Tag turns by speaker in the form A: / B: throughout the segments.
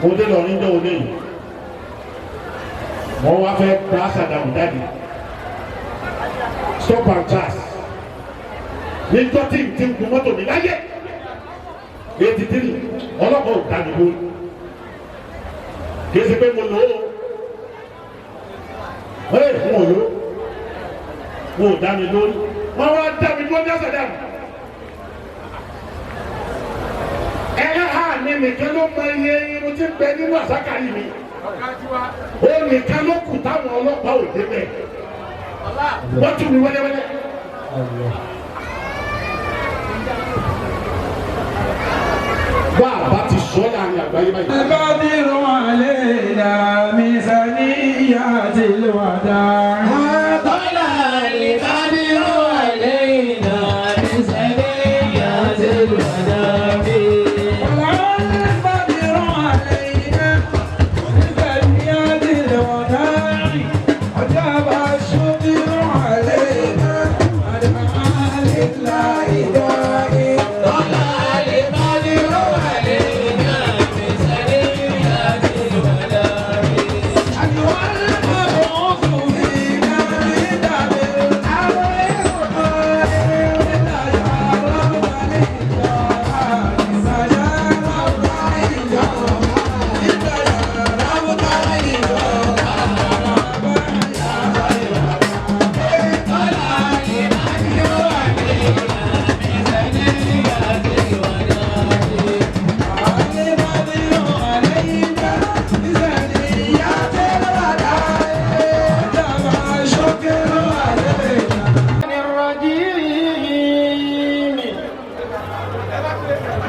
A: Mo dé lọ níjọ́ òní yìí, mo wá fẹ́ gba Sàdámù jáde, stop and charge, níjọ́ tí n ti gun mọ́tò mi láyé 83, ọlọ́pàá ò dá mi lórí. Kì í ṣe pé mo lò ó, ẹ mo lò ó, mo ò dá mi lórí, wọ́n wá dá mi lórí Sàdámù. Ẹlẹ́hà mi nìkan ló mọ iye irun tí ń bẹ nínú àsákàrí mi. Ó nìkan ló kù táwọn ọlọ́pàá ò débẹ̀. Wọ́n tún mi wẹ́lẹ́wẹ́lẹ́. Bá a bá ti sọ láàrin àgbáyé báyìí.
B: البدر علينا من ثنيات الوداع.
C: طلع البدر علينا من ثنيات الوداع.
B: طلع البدر علينا من ثنيات الوداع، وجب الشكر علينا ودعا لله داعي.
C: طلع البدر علينا من ثنيات الوداع.
B: أيها المبعوث فينا بدم الأمر
D: الرجيم.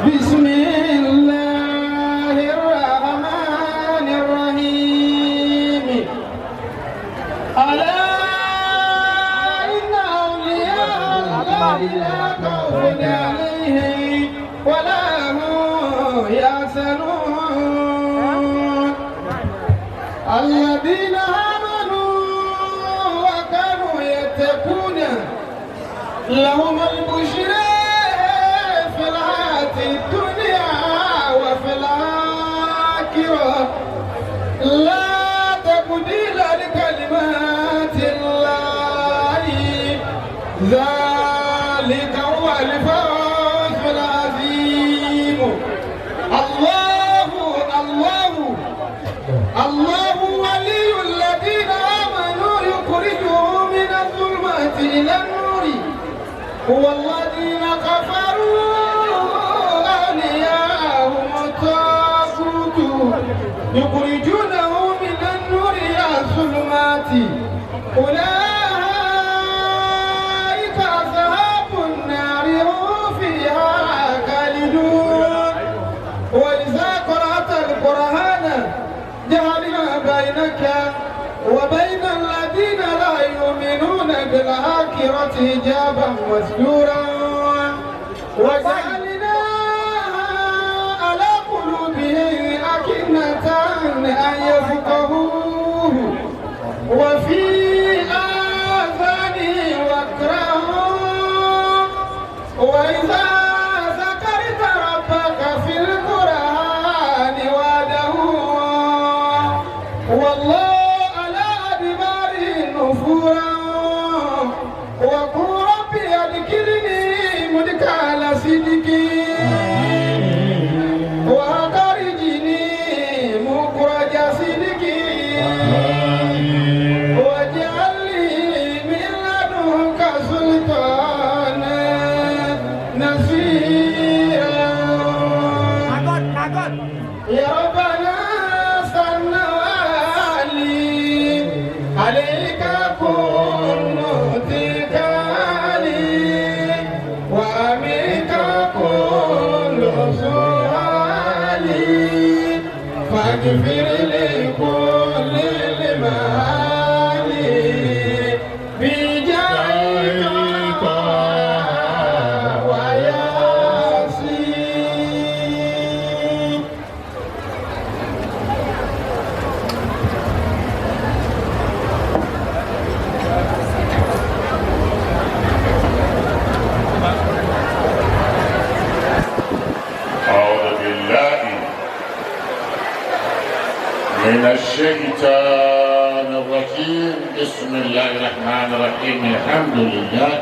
D: بسم الله الرحمن الرحيم. ألا إن أولياء الله لا خوف عليهم ولا هم يحزنون، الذين آمنوا وكانوا يتقون، لهم البشرى في الحياة الدنيا وفي الآخرة، لا تبديل لكلمات الله، ذلك هو الفوز العظيم. الله الله الله ولي الذين آمنوا، يخرجهم من الظلمات إلى النور، والذين كفروا أولياءهم الطاغوت، يخرجونهم من النور إلى الظلمات، أولئك أصحاب النار، هم فيها خالدون. وإذا قرأت القرآن جعلنا بينك وبين الذين لا يؤمنون بالآخرة حجابا مستورا، وجعلنا على قلوبهم أكنة أن يفقهوه وفي آذانهم وقرا، وإذا ذكرت ربك في القرآن وحده والله على أدبارهم نفورا. وقل رب أدخلني مدخل صدق وأخرجني مخرج صدق، واجعل لي من لدنك سلطانا نصيرا. يا ربنا سنوالي عليك كل اتكالي، ومنك كل سؤالي، فاغفر لي كل المعالي بجاهك وياسين.
A: أعوذ بالله الشيطان الرجيم. بسم الله الرحمن الرحيم. الحمد لله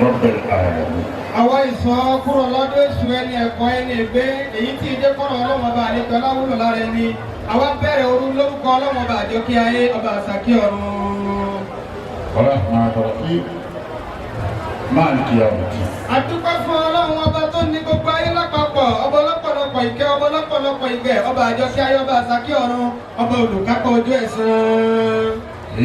A: رب العالمين.
B: Àwa ìsọ kúrò lọ́dọ̀ èṣù ẹni ẹ̀kọ́ ẹni ègbé èyí tí ìjẹ́ kọ́rọ̀ ọlọ́wọ́n ọba àlejò aláwùlọ̀ lára ẹni. Àwa bẹ̀rẹ̀ orú lórúkọ ọlọ́wọ́n ọba àjọkí ayé ọba àsàkí ọ̀run.
A: الرحمن الرحيم مالك يوم الدين.
B: Àdúpẹ́ fún ọlọ́run ọba tó ní gbogbo ayé lápapọ̀, ọba ọlọ́pọ̀lọpọ̀ ìkẹ́, ọba ọlọ́pọ̀lọpọ̀ ìgẹ̀, ọba àjọkí ayé, ọba àsàkí ọ̀run, ọba olùkápọ̀ ojú ẹ̀san.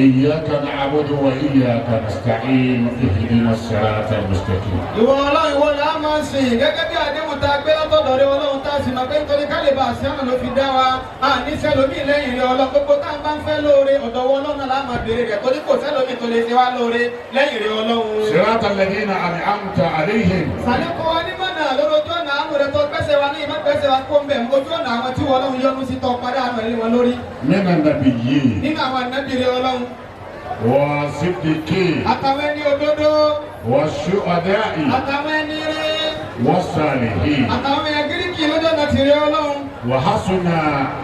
A: إياك نعبد وإياك نستعين اهدنا الصراط المستقيم.
B: Ìwọ ọlọ́run, ìwọ là á máa sìn gẹ́gẹ́ bí àdéhùn tá a gbé látọ̀dọ̀ rẹ ọlọ́run, tá a sì mọ̀ pé nítorí ká lè bá a ṣe ọ̀nà ló fi dá wa. A ní sẹ́lómi lẹ́yìn rẹ ọlọ́run. Gbogbo tá a bá ń fẹ́ lóore, ọ̀dọ̀ wọ ọlọ́run là á máa béèrè rẹ̀, torí kò sẹ́lómi tó lè ṣe wá lóore lẹ́yìn rẹ ọlọ́run.
A: صراط الذين أنعمت عليهم.
B: Sàlékún wa ní mọ̀nà lórí ojú ọ̀nà àánú rẹ tó gbẹ́sẹ̀ wa ní ìmọ̀ gbẹ́sẹ̀ wa kó ń bẹ̀, ojú ọ̀nà àwọn tí wọ́n ọlọ́run yọ́nú sí tọ́ padà àánú rẹ wọn lórí.
A: من النبيين
B: Nínú àwọn ànábì rẹ ọlọ́run.
A: والصديقين
B: Àtàwọn ẹni òdodo.
A: والشهداء
B: Àtàwọn ẹni rẹ.
A: والصالحين.
B: Àtàwọn ẹ̀yà gíríkì lójú ọ̀nà tìrẹ ọlọ́run.
A: وحسن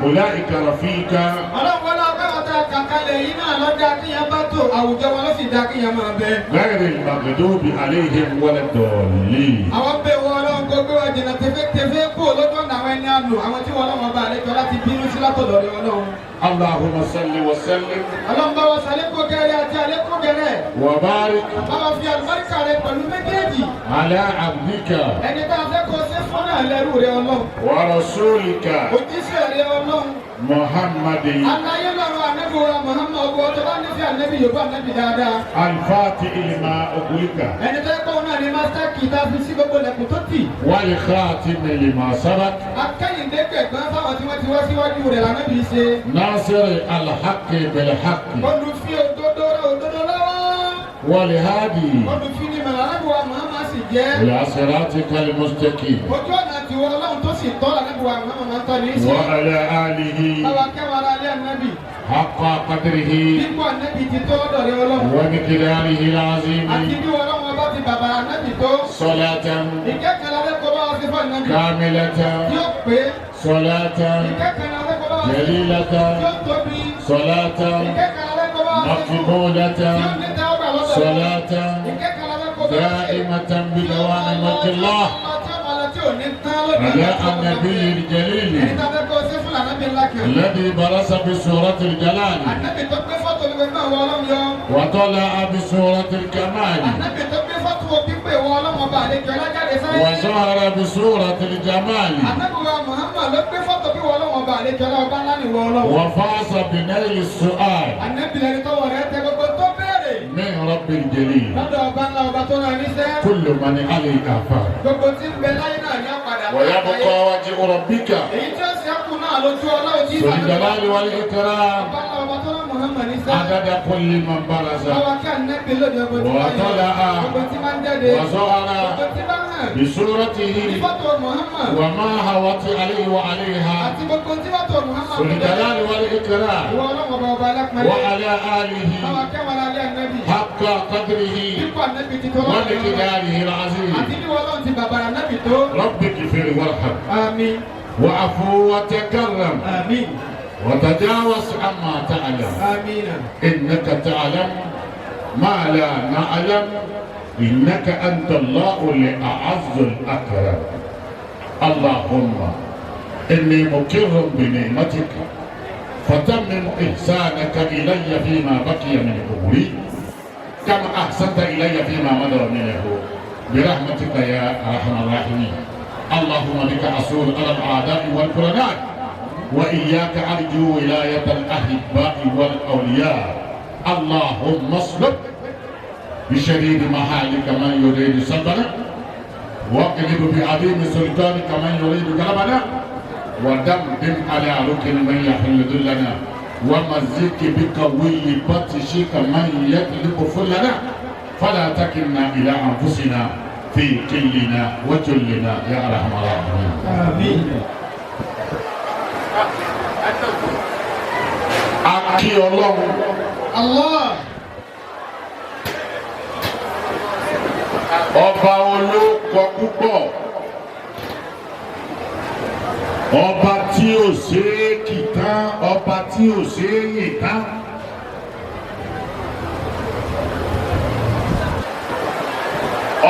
A: أولئك رفيقا.
B: Ọlọ́run wọlé ọgbẹ́ tá a kà kalẹ̀ yìí náà lọ́jà kíyàn bá tó àwùjọ wọn ló sì dá kíyàn máa bẹ.
A: غير المغضوب عليهم ولا الضالين.
B: Àwọn bẹ̀ wọ ọlọ́run kó gbé wa jìnnà tẹfẹ́tẹfẹ́ kó lójú ọ̀nà àwọn ẹni àánú, àwọn tí wọ́n lọ́wọ́ bá àlejò láti bínú sí látọ̀dọ̀ rẹ ọlọ́run.
A: اللهم صل وسلم
B: Ọlọ́run bá wa sàlékún kẹrẹ àti àlékún gẹrẹ.
A: وبارك
B: Bá wa fi àlùbáríkà rẹ pẹ̀lú méjèèjì.
A: على عبدك
B: Ẹni tá a fẹ́ kó ṣe fún náà lẹ́rú rẹ ọlọ́run.
A: ورسولك
B: Òjíṣẹ́ rẹ ọlọ́run.
A: محمد
B: Aláyé lọ́rọ̀ ànábì wa Muhammad, ọgbọ́n ọjọ́ bá nífẹ̀ẹ́ ànábì Yorùbá ànábì dáadáa.
A: الفاتح لما أغلق
B: Ẹni tó yẹ kó náà ni mástá kì í tá a fi sí gbogbo lẹ̀kùn tó tì.
A: والخاتم لما سبق.
B: Akẹ́yìndé gbẹ̀gbọ́n fáwọn tí wọ́n ti wá síwájú rẹ̀ lànà bí ṣe.
A: ناصر الحق بالحق.
B: Olùfi òdodo rẹ òdodo lọ́wọ́.
A: والهادي
B: Olùfi ni màlábùwà Muhammad sì jẹ́.
A: إلى صراطك المستقيم.
B: Ojú ọ̀nà tiwọ́ ọlọ́run tó sì tọ́ lànàbùwà Muhammad máa ń tọ́ ní í ṣe.
A: وعلى آله
B: Báwa kẹwàá ara alẹ́ ànábì.
A: حق قدره
B: Dípò ànábì ti tó lọ́dọ̀ rẹ ọlọ́run.
A: ومقداره العظيم.
B: Àti bí ọlọ́run ọba ti bàbàrà ànábì tó.
A: صلاة
B: Ìkẹ́kẹ̀ẹ́ lálẹ́ kó bá wa sí fún ànábì.
A: كاملة.
B: Yóò pé.
A: صلاة
B: Ìkẹ́kẹ̀ẹ́ lálẹ́ kó bá wa sí.
A: جليلة.
B: Yóò tóbi.
A: صلاة
B: Ìkẹ́kẹ̀ẹ́ lálẹ́ kó bá wa sí fún.
A: مقبولة.
B: Yóò ní tẹ́wọ́ gbà lọ́dọ̀ rẹ.
A: صلاة
B: Ìkẹ́kẹ̀ẹ́ lálẹ́ kó bá wa sí.
A: دائمة بدوام ملك الله على النبي الجليل الذي برز بصورة الجلال وطلع بصورة الكمال وظهر بصورة الجمال وفاز بنيل السؤال من رب الجليل. كل من عليك فان
B: Gbogbo tí ń bẹ láyé náà ní àpàdà.
A: ويبقى وجه ربك
B: Èyí tí ó ṣẹ́kù náà lójú ọlọ́run tí
A: ذو الجلال والإكرام.
B: Ọba ńlá ọba tó rán Muhammad ní sáà.
A: عدد كل من برز
B: Báwa kí ànábì lónìí ọgbọ̀n tí máa ń yọ.
A: وطلع
B: Ọgbọ̀n tí máa ń jáde.
A: وظهر
B: Ọgbọ̀n tí máa ń hàn.
A: بصورته
B: Ìfọ́tò Muhammad.
A: وما هوت عليه وعليها.
B: Àti gbogbo tí fọ́tò Muhammad
A: ذو الجلال والإكرام.
B: Ìwọ ọlọ́run ọba ọba alápẹ̀lẹ́.
A: وعلى آله
B: Báwa kí àwọn aráalé ànábì.
A: حق قدره
B: Dípò ànábì ti tó lọ́wọ́.
A: ومقداره
B: Àti
A: العظيم.
B: bí ọlọ́run ti bàbàrà ànábì tó.
A: رب اغفر وارحم
B: Àmín.
A: واعفو وتكرم
B: Àmín.
A: وتجاوز عما تعلم.
B: Àmín.
A: إنك تعلم ما لا نعلم، إنك أنت الله الأعز الأكرم. اللهم إني مقر بنعمتك فتمم إحسانك إلي فيما بقي من عمري كما أحسنت إلي فيما مضى منه برحمتك يا أرحم الراحمين. اللهم بك أصول على الأعداء والقرناء، وإياك أرجو ولاية الأحباء والأولياء. اللهم اصلب بشديد محالك من يريد سلبنا، واقلب بعظيم سلطانك من يريد غلبنا، ودمدم على ركن من يحل ذلنا، ومزق بقوي بطشك من يطلب فلنا، فلا تكلنا إلى أنفسنا في كلنا وجلنا يا أرحم الراحمين.
B: Àmín.
A: A kí Ọlọ́run.
B: Allah.
A: Ọba olóko púpọ̀, ọba tí ò ṣe é kì tán, ọba tí tí ò ṣe é yìn tán.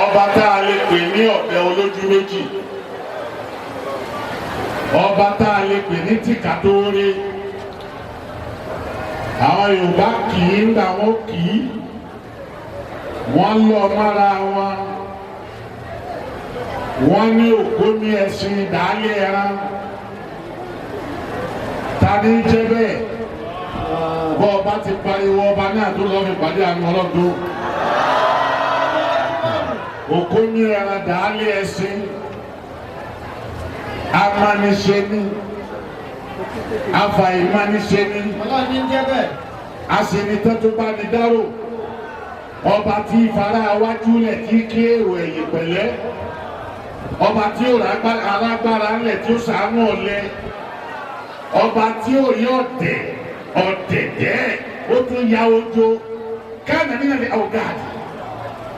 A: Ọba tá a lè pè ní ọ̀bẹ olójú méjì, ọba tá a lè pè ní tìkà tó rí. Àwọn Yorùbá kì í ń gbà wọ́n kì í, wọ́n lọ mọ́ra wọn, wọ́n ní òkú ní ẹṣin ìdálé ẹran. Ta ni jẹ́ bẹ́ẹ̀? Bọ́ ọba ti pariwo ọba náà tó lọ́ fi pàdé àwọn ọlọ́dún. Òkú ní ẹran dàálé ẹṣin, amániṣe ní, afàìmániṣe ní.
B: Ọlọ́run ní jẹ́ bẹ́ẹ̀.
A: Aṣenitán tó bá ní dárò, ọba tí fara wájú lẹ̀ tí kí èrò ẹ̀yìn pẹ̀lẹ́, ọba tí ó rà alágbára ńlẹ̀ tí ó ṣàánú ọ̀lẹ, ọba tí ó rí ọ̀dẹ̀ ọ̀dẹ̀dẹ̀ ó tún ya ojo káàní nínú ní ọ̀gáàdì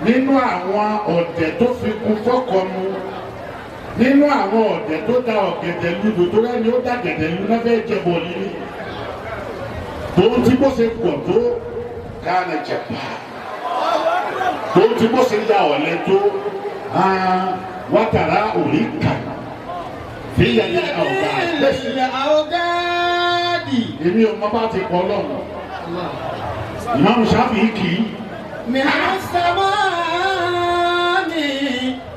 A: nínú àwọn ọ̀dẹ̀ tó fi kún fọ́kọ mu, nínú àwọn ọ̀dẹ̀ tó da ọ̀gẹ̀dẹ̀ ludò tó rẹ́ni ó da gẹ̀dẹ̀ lu náà fẹ́ jẹ bọ̀ nínú tòun tí bó ṣe pọ̀ tó káàní jẹ̀pà, tòun tí bó ṣe ya ọ̀lẹ tó wátàrá òrí kà fíyà ní ọ̀gá
B: Ilẹ̀ àwògáàdì.
A: Èmi ò mọ bá ti kọ́ lọ́wọ́ Ìmáàmù Ṣáfi'í kì í.
B: Mìhánú sàmánì.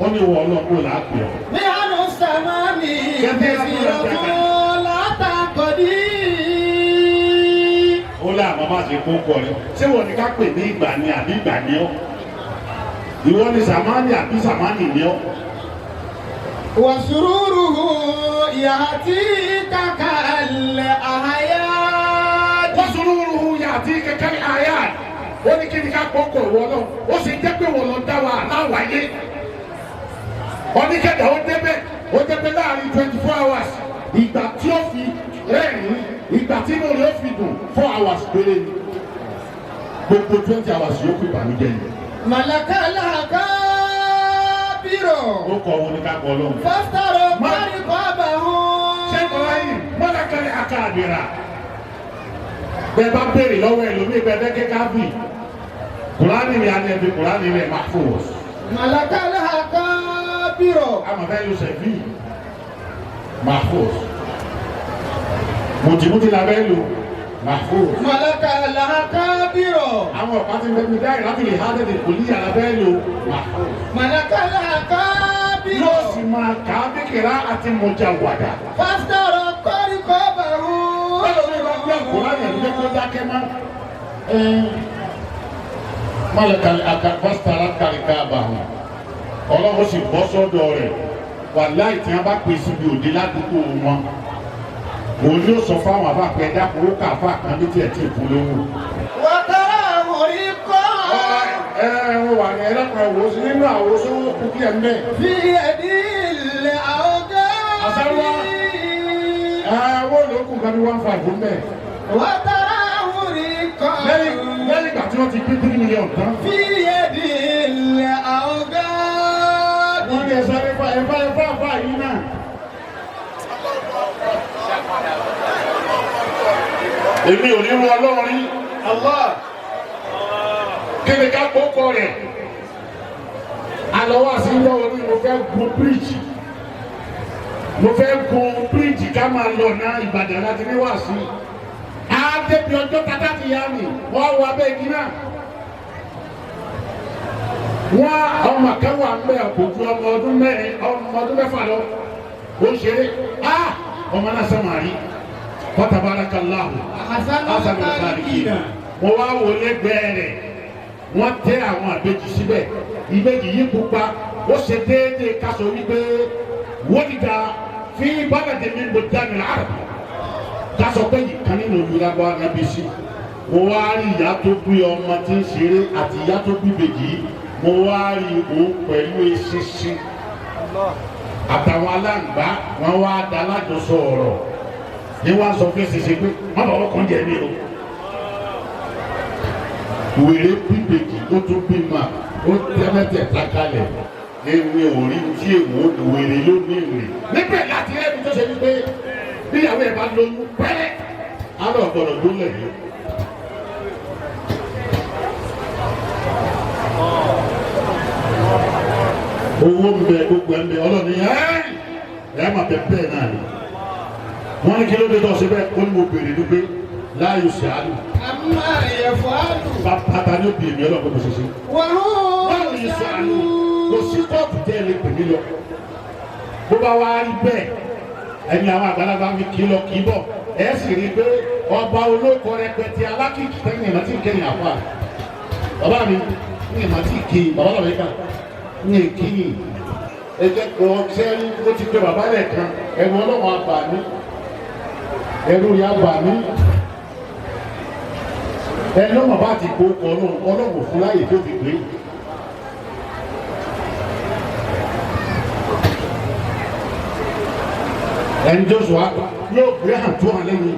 A: Ó ní wọ ọlọ́pọ̀ làápẹ̀ ọ́.
B: Mìhánú sàmánì. Kẹsìrọ̀tún látàkọ̀dí.
A: Ó lé àmọ́ bá ti kó kọ rẹ. Ṣé wọ́n ní ká pè ní ìgbà ni àbí ìgbà ni ọ́? Ìwọ ni sàmánì àbí sàmánì ni ọ́?
B: وسروره يأتيك كالأعياد.
A: Wọ́n sùúrù yàtí kẹ̀kẹ́ àyà. Ó ní kí ni ká kọ́kọ́ ìwọ náà. Ó sì jẹ́ pé wọ́n lọ dá wa láwàyé. Oníkẹ́dà ó débẹ̀, ó débẹ̀ láàrin 24 hours. Ìgbà tí ó fi rẹ́rìn-ín, ìgbà tí inú rẹ̀ ó fi dùn, 4 hours péré ni. Gbogbo 20 hours yóò fi ìbànújẹ́ yìí.
B: ملك الأكابر.
A: Ó kọ òun ní ká kọ lọ́hùn.
B: فافتروا رقابهم.
A: Ṣé Ibrahim mọ́lákàlẹ̀ àkàbìrà? Bẹ́ẹ̀ bá béèrè lọ́wọ́ ẹlòmíì bẹ́ẹ̀ bẹ́ẹ̀ kẹ́kẹ́ ábì. Kùránì ni a ní ẹbí Kùránì rẹ̀ máa fò wọ̀.
B: ملك الأكابر.
A: Àmọ̀ bẹ́ẹ̀ ló sẹ̀fì mahfuz. Mùtìmùtì la bẹ́ẹ̀ lò mahfuz.
B: ملك الأكابر.
A: Àwọn ọ̀pá ti bẹ́ẹ̀ mi dáì láti lè há tètè kò ní yàrá bẹ́ẹ̀ lò mahfuz.
B: ملك الأكابر.
A: Yóò sì máa kà á bí kìlá àti mọ̀jà wàdà.
B: فافتروا رقابهم.
A: Báwo ni wọ́n gbé Kùránì ẹ̀ ló kó dákẹ́ mọ́? Mọ̀lẹ́kàlẹ́ àkàkọ́sítàrà kàríkà àbàwọ̀n. Ọlọ́run sì bọ́ sọ́dọ̀ rẹ̀. Wàláì tí wọ́n bá pè síbi òde ládùúgbò wọn. Òun yóò sọ fáwọn àbá pé ẹ̀dá kúrò káfá kan ní tiẹ̀ tí ì fún lówó.
B: وتراه رقا.
A: Ẹ ẹ wọ́n wà ní ẹlẹ́kùnrin ẹ̀wò sí nínú àwo sówó kú kí ẹ̀ ń bẹ̀.
B: في يد الأوغاد.
A: Ẹ wọ́n ló kù kan ní 15 fún bẹ́ẹ̀.
B: وتراه رقا.
A: Lẹ́yìn lẹ́yìn ìgbà tí wọ́n ti pín 3 million tán.
B: في يد الأوغاد.
A: Wọ́n ní ẹ̀sọ́ ẹ̀fà ẹ̀fà ẹ̀fà ẹ̀fà yìí náà. Èmi ò ní ru Ọlọ́run rí.
B: الله.
A: Kí ni ká kókó rẹ̀? Àlọ́wọ́ àti ìwọ́ orí mo fẹ́ gun bíríìjì. Mo fẹ́ gun bíríìjì ká máa lọ náà Ìbàdàn láti ní wàásù. Á débi ọjọ́ tata ti yá mi, wọ́n wọ abẹ́ igi náà. Wọ́n ọmọ kan wà ń bẹ̀ kò ju ọmọ ọdún mẹ́rin ọmọ ọdún mẹ́fà lọ. Ó ń ṣeré. Á ọmọ náà sọ̀rọ̀ àrí. Fatabarakallahu.
B: أحسن
A: Hasan al-Khaliki.
B: الخالقين.
A: Wọ́n wá wò lẹ́gbẹ̀ẹ́ rẹ̀, wọ́n tẹ́ àwọn àbejì síbẹ̀. Ìbejì yìí pupa, ó ṣe déédéé ká sọ wípé wọ́n ti da fi bálàdé mi bò dání l'Arab. Ká sọ pé ìkan nínú olùdágbà nábì sí. Mo wá rí ìyá tó bí ọmọ tí ń ṣeré àti ìyá tó bí ìbejì yìí. Mo wá rí òun pẹ̀lú eṣinṣin. Àtàwọn aláǹgbá wọn wá da alájọsọ ọ̀rọ̀. Ní wọ́n á sọ fún eṣinṣin pé má bàa wọ́n kàn jẹ́ mi o. Wèrè bíbèjì ó tún bímọ ó tẹ́mẹ́tẹ̀ẹ̀ta kalẹ̀ èmi ò rí tí èwo wèrè ló ní ìrìn. Níbẹ̀ láti rẹ́ni tó ṣe wípé bíyàwó ẹ̀ bá lóyún pẹ́rẹ́ á Wàhálà ọ̀gbọ́dọ̀ gbólẹ̀ yìí. Owó ń bẹ, gbogbo ẹ̀ ń bẹ, ọlọ́ni ẹ́ ẹ̀ má bẹ bẹ́ẹ̀ náà ni. Wọ́n ní kí ló dé tó ṣe bẹ́ẹ̀? Ó ní mo béèrè ní pé láàyò sí àlù.
B: Àmà ẹ̀fọ́ àlù.
A: Bàtà ni ó bì mí ọlọ́pàá mo ṣe ṣe.
B: Wàhùn
A: Báwo ni sọ àlù? Kò sí kóòtù tẹ́ ẹ lè pè mí lọ. Bó bá wá rí bẹ́ẹ̀, ẹni àwọn àgbàlagbà mi kì í lọ kì í bọ̀. Ẹ sì rí i pé ọba olóko rẹpẹtẹ alákìkì tẹ́yìn ìmọ̀ tí ń kẹ́yìn àpá. Bàbá mi ní ìmọ̀ tí kì í bàbá lọ́wọ́ yìí kà ní èkìyìn. Ẹ jẹ́ kó sẹ́rí ó ti pé bàbá rẹ̀ kan ẹ̀rù ọlọ́run àgbà mi. Ẹ̀rù rẹ̀ àgbà mi. Ẹni ọmọ bá ti kó ọlọ́run ọlọ́run fún láyè tó fi pé. Ẹni tó sọ àgbà yóò gbé hàn tó hàn lẹ́yìn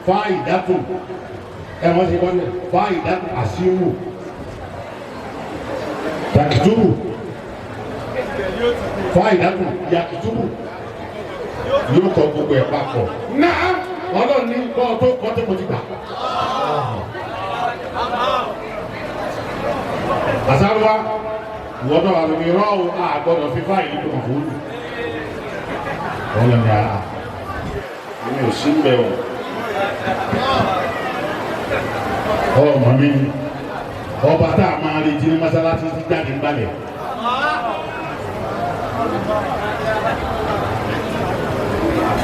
A: fa ìdátò ẹ wọ́n ti kọ́ni fa ìdátò àṣírù yàkìtúbù fa ìdátò yàkìtúbù yóò kọ gbogbo ẹ̀ papọ̀ náà ọlọ́run ní kọ́ tó kọ́ tó mo ti gbà. Àsáruwa ìwọ́dọ̀ wà lómi rọ́ọ̀ àgbọ̀dọ̀ fífa ìlú tó kàn fún un wọ́n lọ ní ara mi ò sí mbẹ́ o ọmọ mi ni ọba tá a máa retí ní mọ́sálásí ti jáde ń balẹ̀.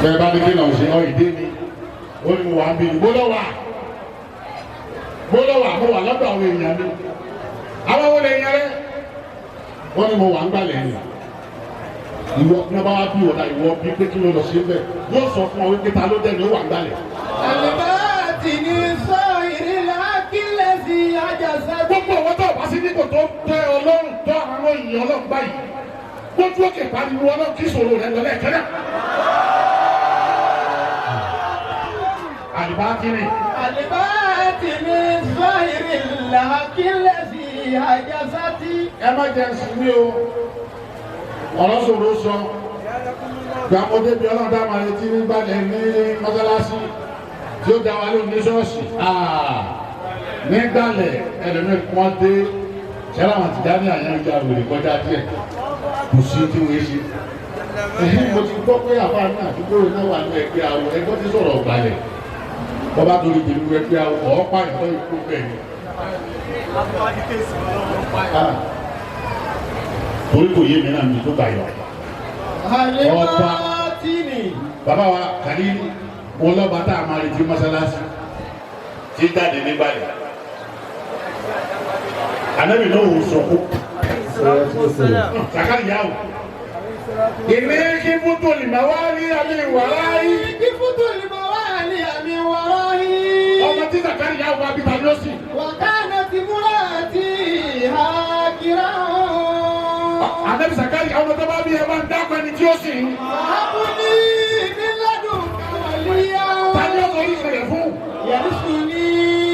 A: Bẹ́ẹ̀ bá ní kí lọ́n ṣe ọ ìdí ni ó ní mo wà ń bí ni gbọ́dọ̀ wà gbọ́dọ̀ wà mo wà lọ́dọ̀ àwọn èèyàn mi àwọn wo lè yan rẹ wọ́n ní mo wà ń gbalẹ̀ ni ìwọ ní ọba wa bí wọ́n náà ìwọ bí pé kí ló lọ sí bẹ́ẹ̀ yóò sọ fún ọ wípé ta ló dẹ́ni ó wà ń gbalẹ̀.
B: Àlùbáàtì ní sọ ìrìnlá kílẹ̀ sí àjàsá.
A: Gbogbo ọwọ́ tó bá sí nípò tó tẹ ọlọ́run tó àwọn èèyàn ọlọ́run báyìí gbójú òkè pariwo ọlọ́run kí ìṣòro rẹ lọ lẹ́ẹ̀kan náà. Àlùbáàtì ni.
B: Àlùbáàtì ní sọ ìrìnlá kílẹ̀ sí àjàsá tí.
A: Ẹ má jẹ́ sinmi o, ọ̀rọ̀ sọ̀rọ̀ sọ gbàmọdé bí ọlọ́dà máa retí nígbàdàn ní mọ́sálásí tí ó dá wa lóhùn ní ṣọ́ọ̀ṣì nígbàlẹ̀ ẹlòmíràn wọ́n dé ṣẹlẹ̀ àwọn àtijọ́ ní àyàn ìjà wèrè kọjá díẹ̀ kò sí tí wọ́n ṣe. Ẹ̀hìn mo ti gbọ́ pé àbá ní àdúgbò náà wà ní ẹgbẹ́ àwọ̀ ẹgbẹ́ tí sọ̀rọ̀ ọ̀gbàlẹ̀ bọ́bá torí pẹ̀lú ẹgbẹ́ àwọ̀ ọ̀ọ́pá ìtọ́ ikú bẹ́ẹ̀ ni. Torí kò yé mi náà mi tó gbà yọ.
B: Àlùbáàtì ní.
A: Bàbá wa kàní wọn lọ́ba tá a máa retí mọ́sálásí tí jáde nígbàlẹ̀. Ànábì náà wò sọ̀kú. Sàkàlì yà wò. Ìní kí fútó lè máa wá rí àmì ìwàrá yìí.
B: Kí fútó lè máa wá ní àmì ìwàrá yìí.
A: Ọmọ tí sàkàlì yà wò abíta ni ó sì.
B: Wàkánà ti múra àti ìhàkìrá.
A: Ànábì sàkàlì àwọn ọmọ tó bá bí ẹ bá ń dákọ ẹni tí ó sì.
B: Wàhábùní mi ládùn kàwálíyá.
A: Ta ni ó forí kalẹ̀ fún?
B: Yẹ̀rísù ní.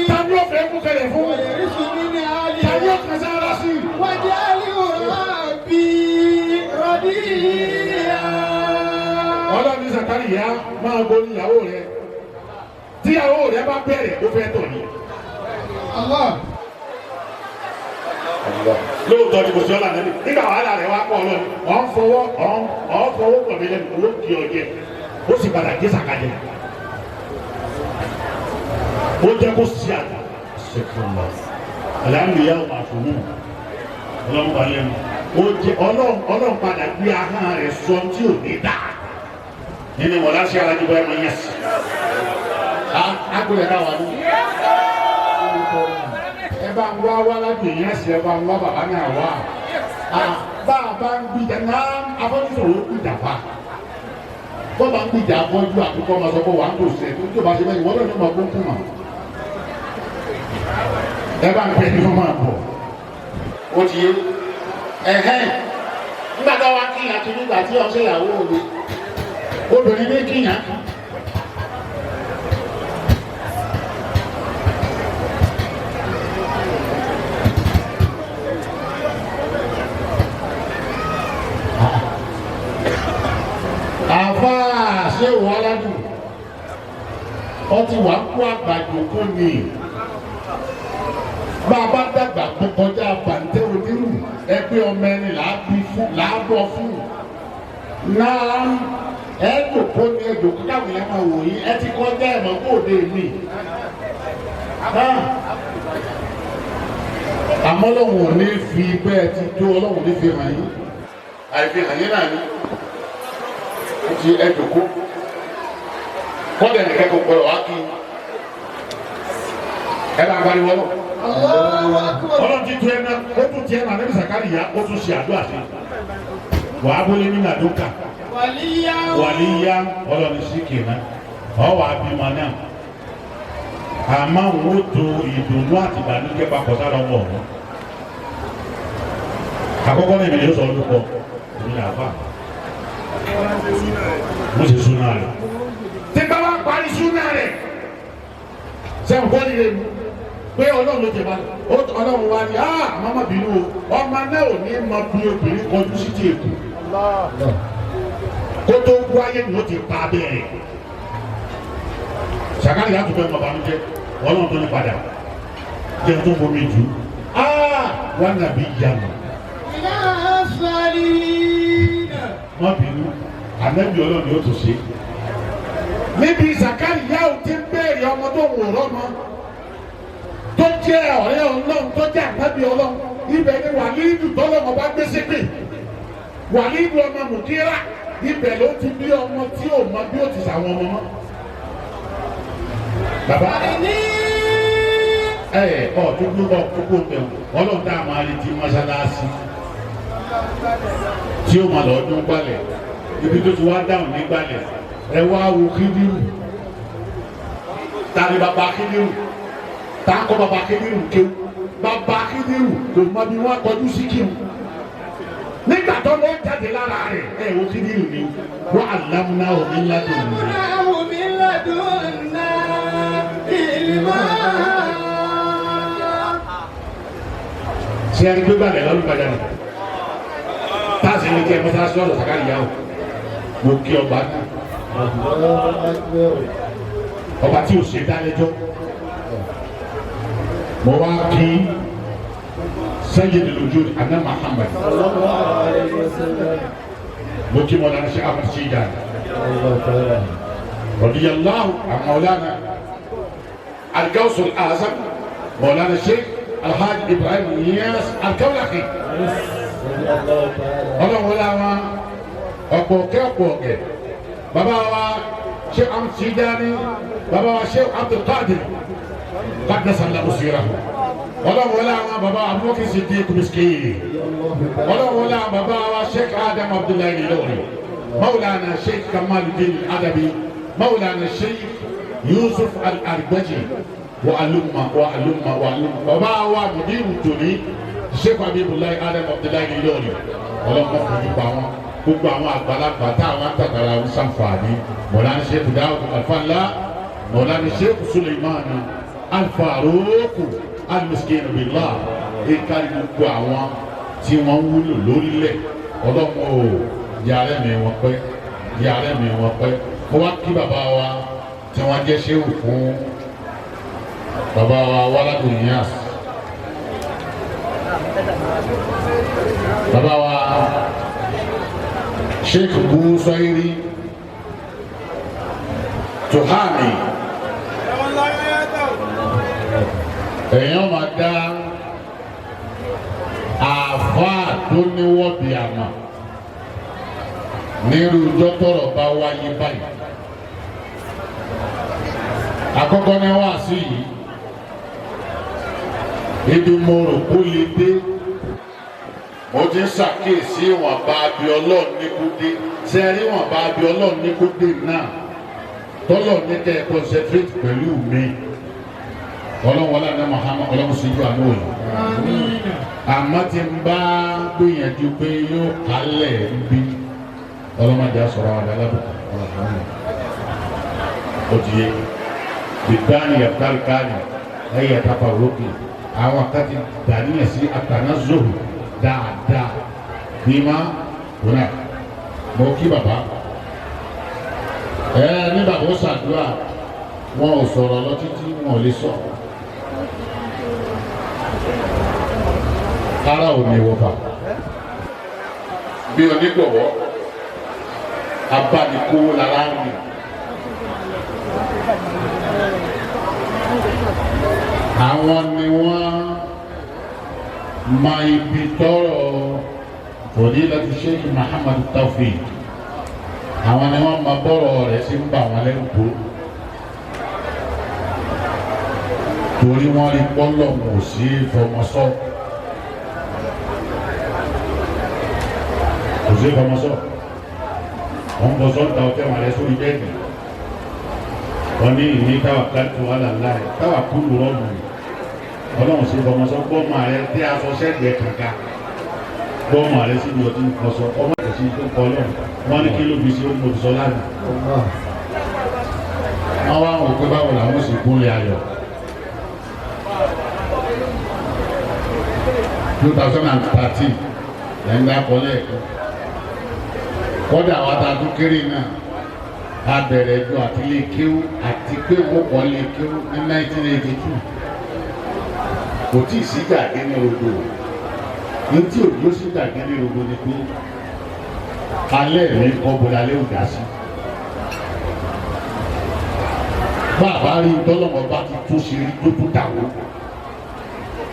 A: Ta ni ó fẹ́ kú kalẹ̀ fún?
B: Yẹ̀rísù ní ní àlè.
A: Ta ni ó kàn sára sí?
B: Wàjálì rọ̀bì rọ̀díyà.
A: Ọlọ́run ní sàkàlì yá máa bo ìyàwó rẹ̀. Tíyàwó rẹ̀ bá bẹ̀rẹ̀ ó fẹ́ tọ̀ ni.
B: Allah.
A: Lóòótọ́ ni kò sí ọ̀là lẹ́nu nígbà wàhálà rẹ̀ wá pọ̀ ọlọ́run ọ̀ ń fọwọ́ ọ̀ ń fọwọ́ pọ̀ mí lẹ́nu owó kì í ọjẹ́ ó sì padà gé sàkàjẹ́ ó jẹ́ kó sí àgbà ṣèkúnlọ alhamdulilayi ọmọ àfọmù ọlọ́run wà lẹ́nu ó jẹ́ ọlọ́run ọlọ́run padà gbé ahọ́n rẹ̀ sọ tí ò ní dà nínú wọlá sí alájú báyìí mọ yẹn sí agbóyè náà wà ní ẹ bá ń wá wá láti èyàn ṣe ẹ bá ń wá bàbá náà wá bá a bá ń gbìjà náà afọ́nusọ̀rọ̀ ó gbìjà fa bọ́ bá ń gbìjà afọ́jú àkókò ọmọ sọ pé wà á kò sẹ́ tó tó bá ṣe bẹ́ẹ̀ ìwọ́n náà ní ma kó kú mà ẹ bá ń pẹ́ ní wọ́n máa bọ̀ ó ti yé ẹ̀hẹ́n nígbà tó wá kíyàn kí nígbà tí ọ̀ṣẹ́ ìyàwó mi obìnrin ní kíyàn kí. Àfáà ṣé wà ládùn Wọ́n ti wà kó àgbàjòkó ni. Bá a bá dàgbà kó kọjá bàǹtẹ́ onírù, ẹgbẹ́ ọmọ ẹni làá bọ̀ fún. Náà ẹ jòkó ni, ẹ jòkó káwọn yẹn máa wò yín, ẹ ti kọjá ẹ̀ mọ́ kó òde mi. Àmọ́ Ọlọ́run ò ní fi bẹ́ẹ̀ ti tó, Ọlọ́run ò ní fi hàn yín. Àìfi hàn yín náà ni. Ó ti ẹ jòkó. Kọ́dẹ̀ nìkan kò gbọ́dọ̀ wá kí ẹ bá pariwo lọ.
B: Allahu akbar.
A: Ọlọ́run ti tu ẹ náà, ó tún tiẹ̀ náà níbi Sàkáríyà, ó tún ṣe àdúrà sí. Wàá bólé nínú àdókà.
B: Wàlíyá.
A: Wàlíyá, Ọlọ́run sí kìnnà. Ọwọ́ abimọ náà. Àmọ́ òun ó to ìdùnnú àti ìbànújẹ́ papọ̀ sára ọmọ ọ̀hún. Àkọ́kọ́ náà, èmi yóò sọ ọdún kọ, èmi là fà. Mo sì súná rẹ̀. Tí bá wá parí súná rẹ̀, sẹ́wọ̀n kọ́ nílé mi pé Ọlọ́run ló ti bá Ọlọ́run wá ní ah, mama bínú o, ọmọ náà ò ní mọ bí obìnrin kọjú sí ti èkó. Kó tó wáyé ni ó ti pa bẹ́ẹ̀. Sàkárì yà tún fẹ́ mọ bànújẹ́, Ọlọ́run tó ní padà. Jẹ́ tó fomi jù. Ah, wà nàbí yàmù.
B: Iná sálíìnà.
A: Má bínú, ànábì Ọlọ́run yóò tún ṣe. Níbi Sàkárì yà ó ti ń bẹ̀rẹ̀ ọmọ tó wò rọ́mọ tó jẹ́ ọ̀rẹ́ Ọlọ́run, tó jẹ́ ànábì Ọlọ́run, ibẹ̀ ni Wàlídù tọ́lọ́mọ bá gbé sípè. Wàlídù ọmọ Mùdírà, ibẹ̀ ló ti bí ọmọ tí ò mọ bí ó ti sàwọn ọmọ mọ́. Bàbá
B: Àní.
A: ẹ ọ tó gbé ọ kókó bẹ̀, Ọlọ́run tá a máa retí mọ́ṣáláṣí tí ó máa lọ ọdún gbalẹ̀, ibi tó ti wá dáhùn ní gbalẹ̀, ẹ wá wo Kídírù. Ta ni bàbá Kídírù? Tá a kọ́ bàbá Kídírù kéwù? Bàbá Kídírù kò mọ bí wọ́n kọjú sí kíw nígbà tó lọ jáde lára rẹ̀. Ẹ wo Kídírù ni wọ́n àlámúná omi ńlá tó ń lò.
B: Àmúnáhù min ladunna ilma.
A: Ṣé ẹni gbégbá rẹ̀ lọ́dún padà nù táàsì ní kí ẹ mọ́sálásí ọ̀rọ̀ Sàkáríyá o. Mo kí ọba náà, ọba tí ò ṣe dálẹ́jọ́. Mo wá kí Sayyidul Wujud Anna Muhammad. Mo kí Mawlana Sheikh Ahmad Tijani radiyallahu an Mawlana al-Gawth al-Azam Mawlana Sheikh Alhaji Ibrahim Niass al-Kawlaxi. Ọlọ́run wọlé àwọn ọ̀pọ̀ ọ̀kẹ́, ọ̀pọ̀ ọ̀kẹ́ bàbá wa Sheikh Ahmad Tijani, bàbá wa Sheikh Abdul Qadir qaddasallahu sirahu. Ọlọ́run wọlé àwọn bàbá Abubakar Siddiq Miskin. Ọlọ́run wọlé àwọn bàbá wa Sheikh Adam Abdullahi Ilori, Mawlana Sheikh Kamaluddin Adabi, Mawlana Sheikh Yusuf Al-Argbaji, wa alumma wa alumma wa alumma. Bàbá wa mudiru tòní, Sheikh Abibulayi Adam Abdullahi Ilori, Ọlọ́run mọ̀ fojú pa wọn. Gbogbo àwọn àgbàlagbà táwọn àtàkàrà ń sànfàní, Mawlana Sheikh Dawud Alfanla, Mawlana Sheikh Suleiman Alfaruku Almiskin billah, ìkárí gbogbo àwọn tí wọ́n wúlò lórílẹ̀, Ọlọ́run ò yàrá mi wọn pẹ́, yàrá mi wọn pẹ́. Mo wá kí bàbá wa tí wọ́n jẹ́ ṣéwù fún bàbá wa Wàládùn Níyàs, bàbá wa Sheikh Busairi Tuhami. Èèyàn máa dá àáfàá tó níwọ́bi àmà nírú dọ́tọ̀rọ̀ bá wáyé báyìí. Àkọ́kọ́ ní wáàsí yìí, ibi mo rò kó lè dé, mo ti ń ṣàkíyèsí ìwọ̀nba abi Ọlọ́run ní kó dé. Ṣe rí ìwọ̀nba abi Ọlọ́run ní kó dé náà, tọ́lọ̀ ní kẹ́ ẹ concentrate pẹ̀lú mi. Ọlọ́run wọlé àná Muhammad, Ọlọ́run síjú àánú òyìn. Àmọ́ tí ń bá gbìyànjú pé yóò kálẹ̀ ń bí ọlọ́mọdé sọ̀rọ̀ àwọn alábùkù, ó ti yé bìbáni yàtàlùkánì ẹ̀yẹ tàpá rókè. Àwọn kan ti dàníyàn sí àtànázòhù dáadáa bímá wọnà. Mo kí bàbá ẹ ní bàbá ó ṣàdúrà. Wọn ò sọ̀rọ̀ lọ títí, wọn ò lè sọ. Ara ò ní wọ̀fà bí onígbọ̀wọ́ abánikówó lára ń rìn. Àwọn ni wọ́n mọ ibi tọ́rọ̀ Fadilatu Sheikh Muhammad Taofeek. Àwọn ni wọ́n mọ bọ́rọ̀ rẹ̀ sí ń bà wọ́n lẹ́rù tó, torí wọ́n rí pọ́lọ̀ mọ̀ sí fọmọsọ́, kò sí fọmọsọ́. Wọ́n bọ́ sọ́ńtà ọ̀tẹ̀ wọn rẹ̀ sórí bẹ́ẹ̀dì. Wọ́n ní ìní táwa kálítù wà láláì táwa kúlù rọ́ọ̀mù. Ọlọ́run sí fọmọsọ. Gbọ́mọ rẹ tẹ́ aṣọ sẹ́gbẹ̀ẹ́ kankan, gbọ́mọ rẹ síbi ọtí nǹkan ọmọ rẹ sí tó kọ ọlọ́run. Wọ́n ní kí ló fi ṣe ó mọ̀ sọ lánàá. Wọ́n wá wò pé báwo làwọn sì gúnlẹ̀ ayọ̀. 2013 lẹ́yìn dákọ̀ lẹ́ẹ̀kan. Kọ́dà àwọn àtàtún kéré náà a bẹ̀rẹ̀ ju àti lè kéwú àti pé wọ́n kọ́ lè kéwú ní 1982. Kò tí ì sí gàgé ní rodo. Ní tí òjò sí gàgé ní rodo ni pé alẹ́ mi kọ́ bó lálẹ́ ò dá sí. Bàbá rí tọ́lọ́mọ bá ti tún ṣe rí tó tún dàwó.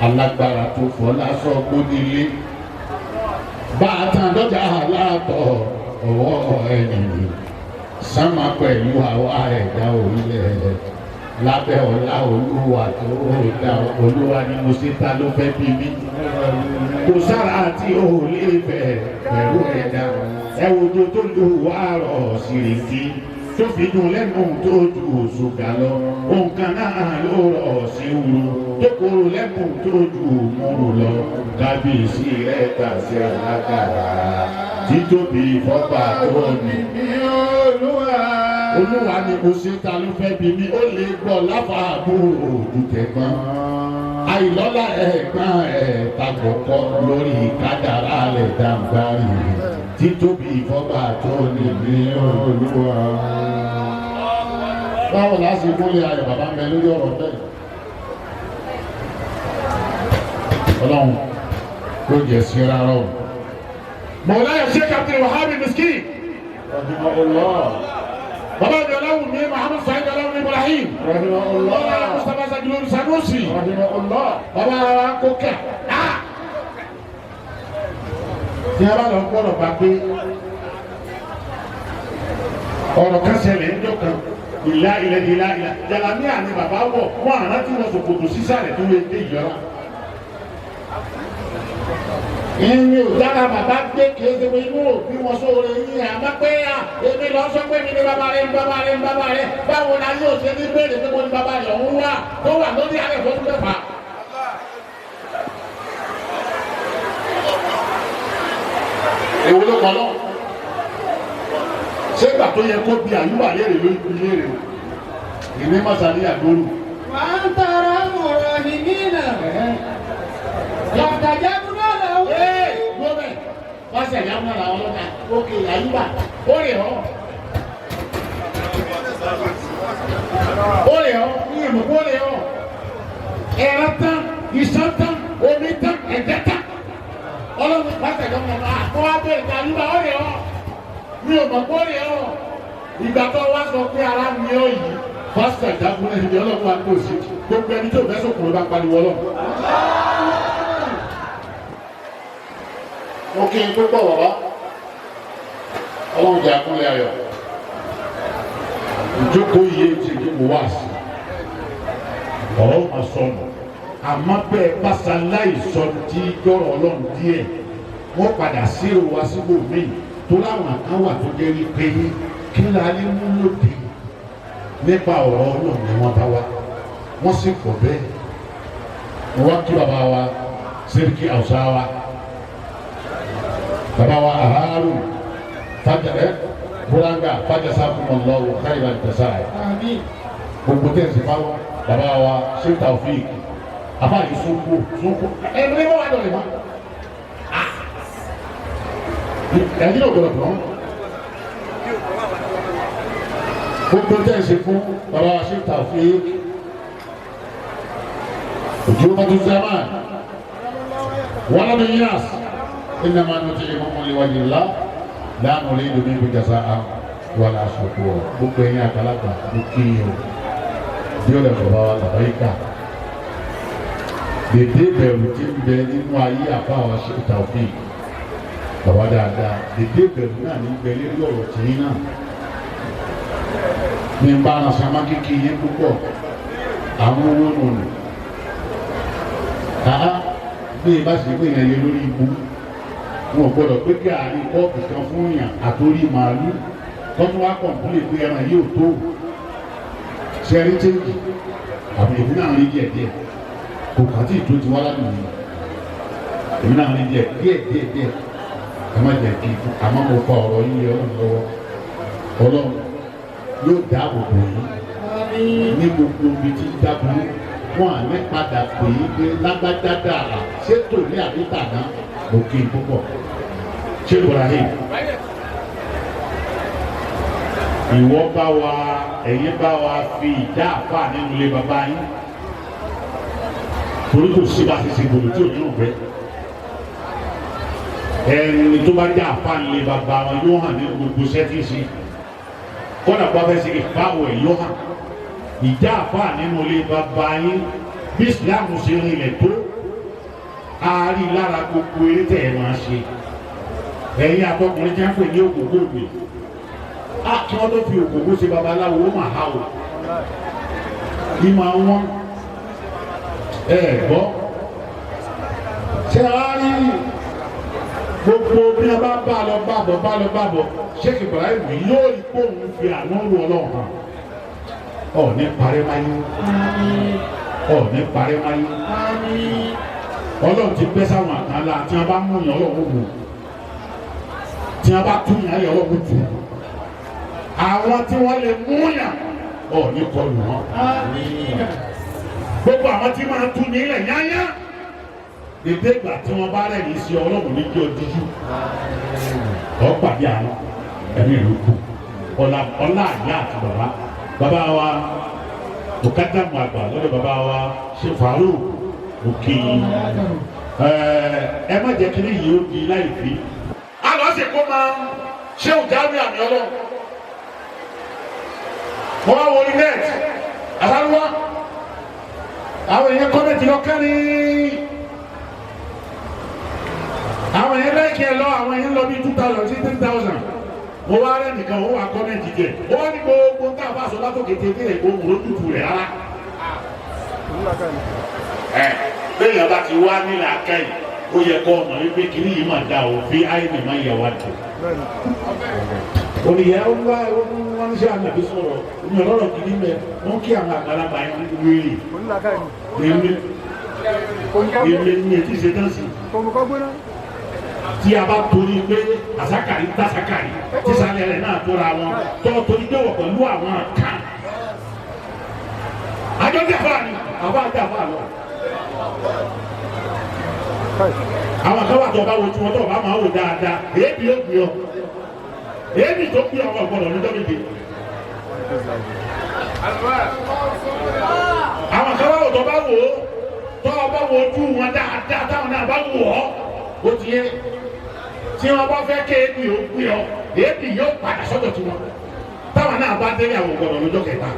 A: Alágbára tó fọ́ lásán gbónílé bá a tán lọ́jà aláàtọ̀ ọwọ́ ẹ̀yìn sánmà pẹ̀lú àwa ẹ̀dá orílẹ̀ lábẹ́ ọlá olúwa tó dá. Olúwa ni mo ṣe, ta ló fẹ́ bí mi? Kò sára tí ò lè fẹ́ pẹ̀lú ẹ̀dá. Ẹ wo tó tó lù wá rọ̀ sírìtì tó fi dùn lẹ́nu tó ju ṣúgà lọ. Nǹkan náà ló rọ̀ sí wúro tó kóró lẹ́nu tó ju múru lọ. Kábíyèsí rẹ̀ tà sí alágàrà, títóbi fọ́pà tó ní.
D: Olúwa.
A: Olúwa ni mo ṣe, ta ló fẹ́ bí mi? Ó lè gbọ́ láfa àbúrò òjò tẹ̀gbọ́n àìlọ́lá ẹ̀gbọ́n ẹ̀ takọ̀kọ́ lórí kádàrá rẹ̀ dàgbàrì, títóbi fọ́pà tó ní ní Olúwa. Báwo la ṣe gúnlẹ̀ ayọ̀? Bàbá mi lórí ọ̀rọ̀ bẹ́ẹ̀. Ọlọ́run kò jẹ́ sí rárá o. Mọ̀láyà Sheikh Abdul Wahab Miskin.
D: Rahimahullah.
A: Bàbá mi Ọláwùmí Muhammad Saheed Ọláwùmí Ibrahim.
D: Rahimahullah.
A: Bàbá Mustapha Sagilori Sanusi.
D: Rahimahullah.
A: Bàbá Kókà. Tí a bá lọ gbọ́dọ̀ bá pé ọ̀rọ̀ kan ṣẹlẹ̀ ń dọ̀kan ìlà ilẹ̀ ìlà ìlà jalamiya ni bàbá wọ̀ wọ́n àná tí wọ́n sòkòtò sísàlẹ̀ tó lè dé ìyọra. Ìyẹn ò dára. Bàbá gbé kéde pé inú òbí wọn sóore yín, àmọ́ pé à èmi lọ sọ pé mi ní bàbá rẹ ní bàbá rẹ ní bàbá rẹ. Báwo la yóò ṣe ní béèrè pé mo ní bàbá rẹ ọ̀hún wà tó wà lórí àrẹ fún mẹ́fà? Èwo ló kọ́ lọ? Ṣé ìgbà tó yẹ kó bi àyùbá léèrè ló bi léèrè o? Ìní mọ́sálí àdóru.
B: وأنت أرحم الراحمين فاستجبنا له.
A: Ee, gbọ́dọ̀ wọ́n ṣẹ̀yà mọ́ làwọn ọlọ́dà ókè àyùbá ó rè ọ́. Ó rè ọ́ ní ìmọ̀ ó rè ọ́. Ẹ̀rọ tán, iṣan tán, omi tán, ẹ̀jẹ̀ tán. Ọlọ́run wọ́n ṣẹ̀yà mọ́ làwọn àkọ́ wá bẹ̀rẹ̀ ní àyùbá ó rè ọ́. Mi ò mọ̀ kó rè ọ́. Ìgbà tó wá sọ pé ara mi ò yìí. Pásítọ̀ ìdákúnlẹ̀ ìdí ọlọ́run wa kò sí. Gbogbo ẹni tó fẹ́ sọ̀kùnrin bá pariwo ọlọ́run. Mo kí n púpọ̀ bàbá. Ọlọ́run jẹ́ akúnlẹ̀ ayọ̀. Ìjókòó yìí ti ìjókòó wá sí ọ̀rọ̀ máa sọnù, àmọ́ bẹ́ẹ̀ pásálàì sọ tí jọ̀rọ̀ ọlọ́run díẹ̀, wọ́n padà sí wa síbòmíì tó láwọn kan wà tó jẹ́ wípé kí la ní mú lòdì nípa ọ̀rọ̀ ọlọ́run ni wọ́n bá wá, wọ́n sì pọ̀ bẹ́ẹ̀. Wọ́n kí bàbá wa Sẹ́ríkì Àwùsá wa, bàbá wa Aharu fàjà ẹ Buranga fàjà sáfùmọ̀lọ́wọ́ káyìlá ìtẹ̀sáì.
B: آمين.
A: Gbogbo tẹ̀sí fáwọn bàbá wa ṣé Taofik afa yìí sunko sunko ẹ ní wọ́n wà lọ́lẹ̀ mọ́ ẹ̀yin náà gbọ́dọ̀ tán. Gbogbo tẹ̀ ṣe fún bàbá wa ṣe Taofeek ojú ọba tó zaman wọn lọ́dún yíyàs innama nut'imukum liwajhillah la nuridu minkum jaza'an wala shukura. Gbogbo ẹ̀yin àgbàlagbà ló kí yín o bí ó lè bàbá wa làbáyíká dèdè bẹ̀rù tí ń bẹ nínú ayé àfa wa ṣe Taofeek bàbá dáadáa dèdè bẹ̀rù náà ní bẹ lérí ọ̀rọ̀ tìyín náà ní n bá ara sàmá kíkì yín púpọ̀ àwọn owó nù nù àá bí ibà sì pé yẹn lé lórí ibú wọn ò gbọdọ̀ pé kí àárín kọ́ọ̀pù kan fún yàn àtòrí màálù tọ́tún wá kọ̀ǹpúlè pé ẹran yìí ò tó ṣẹ́rí chéǹjì àmì èmi náà rí díẹ̀ díẹ̀ kò kàn tí ì tó ti wá lánàá yìí èmi náà rí díẹ̀ díẹ̀ díẹ̀ díẹ̀ ẹ má jẹ́ kí àmọ́ mo fa ọ̀rọ̀ yìí lé Ọlọ́run lọ́wọ́. Ọlọ́run yóò dáàbò bò yín ní gbogbo ibi tí dábòó wọn à ní padà pè é pé lágbájá dára ṣé tòní àbí tàná mo kí n púpọ̀. Ṣé Ibrahim ìwọ bá wa ẹ̀yin bá wa fi ìjà àfa nínú ilé bàbá yín torí kò sí bá ṣe ṣe gbòòrò tí ò ní òfẹ́ ẹni tó bá jẹ́ àfa nílé bàbá wọn yóò hàn ní gbogbo sẹ́tì sí kọ́nà bá fẹ́ ṣe ìfáwọ̀ ẹ̀ yóò hàn ìjà àfa nínú ilé bàbá yín bí Ìsìlámù ṣe rinlẹ̀ tó a rí lára gbogbo eré tẹ̀ ẹ̀ máa ṣe ẹ̀yin àtọkùnrin jẹ́ ń pè ní òkòkò ògbè á kí wọ́n tó fi òkòkò ṣe babaláwo ó mà há o ìmọ̀ àwọn ẹ gbọ́ ṣe á rí gbogbo bí a bá bá lọ bá bọ̀ bá lọ bá bọ̀ Sheikh Ibrahim yóò rí kóun fi àánú ru Ọlọ́run hàn ọ̀ ní parẹ́ máyé ọ̀ ní parẹ́ máyé Ọlọ́run ti bẹ́ sáwọn àkànlá tí wọ́n bá mú yàn Ọlọ́run wò tí wọ́n bá tú yàn lé Ọlọ́run tù àwọn tí wọ́n lè mú yàn ọ̀ ní kọlù wọn gbogbo àwọn tí máa tú ní ilẹ̀ yányá dédé ìgbà tí wọ́n bá rẹ̀ ní sí Ọlọ́run ní jẹ́ ojújú ọ̀ pàdé àwọn ẹ̀mí ìlú kù ọ̀la ọ̀la àyà àti bàbá bàbá wa òkàdàmù àgbà lọ́dọ̀ bàbá wa ṣe fàárù òkè ẹ má jẹ́ kí ní yìí ó di láì fi. a lọ sí kó máa ṣé òjáwé àmì Ọlọ́run mo wá wọlé net àtàlùwà àwọn èèyàn kọ́mẹ̀tì lọ kárí àwọn èèyàn lẹ́kì ẹ̀ lọ àwọn èèyàn lọ bí 2,000 sí 3,000 mo wá rẹ́ nìkan ó wà kọ́mẹ̀tì jẹ ó wá ní gbogbo tá a bá sọ látòkè tètè ohun ló tutù rẹ̀ rárá. Ẹ bẹ́ẹ̀ yẹn bá ti wá nílẹ̀ akẹ́yìn ó yẹ kó ọmọ wípé kiri yìí máa da òfin àyìnbó máa yẹ wá tó. Olùyẹ wá wọn ní sẹ ànàbí sọ̀rọ̀ ní ọlọ́rọ̀ gidi mẹ wọn kí àwọn àgbàlagbà yẹn wéèrè èmi èmi ní etí ṣe tán sí. Tí a bá torí pé àsákàrí tàsákàrí tísàlẹ̀ rẹ̀ náà tóra wọn tó torí pé wọ̀ pẹ̀lú àwọn kan. Àjọ jàfà ni àbá jàfà lọ. Àwọn kan wà tó bá wo tí wọn tó bá máa wò dáadáa èébì ó gbé ọ èébì tó gbé ọ ọgbọ́dọ̀ lọ́jọ́ méje. Àwọn kan wà tó bá wò ó tó bá wo ojú wọn dáadáa táwọn náà bá wò ó ó ti yé tí wọn bá fẹ́ ké èébì ó gbé ọ èébì yóò padà sọ́dọ̀ tiwọn táwọn náà bá délé àwọn ọgbọ́dọ̀ lọ́jọ́ kẹta.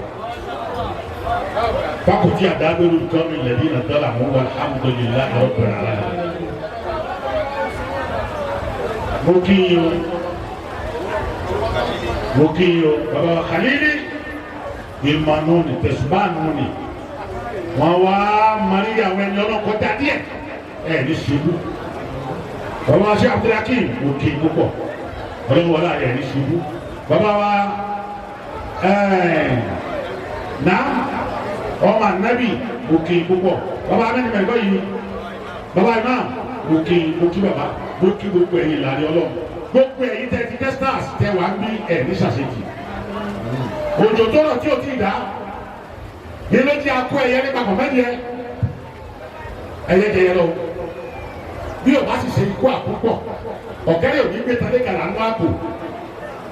A: Fakuti adabiru kọ́mi lẹ́dínà dọ́là mú walhamdulillahi rabbil alamin. Mo kí yín o, mo kí yín o, baba wa Khalili ìmọ̀nù ni tẹ̀sùbánu ni wọ́n wá maria àwọn ẹni ọlọ́kọjá díẹ̀ ẹ̀ ní ṣubú. Baba wa Sheikh Abdulhakeem mo kí yín púpọ̀, ọlọ́wọ́lá ẹ̀ ní ṣubú. Baba wa náà ọmọ anabi òkè púpọ̀ baba amẹni mẹgbẹ yìí baba imam òkè òkè baba òkè gbogbo ẹ̀yin ìlànà Ọlọ́run gbogbo ẹ̀yin tẹ ti tẹ stars tẹ wà ń bí ẹ ní sàṣetì òjò tó rọ̀ tí o ti dá ní ló ti akó ẹyẹ nípa pọ̀ mẹ́jẹ ẹyẹ jẹyẹ lọ bí o bá sì ṣe ikú àkúpọ̀ ọ̀kẹ́rẹ́ òní gbé tadé kàlà ń wá kù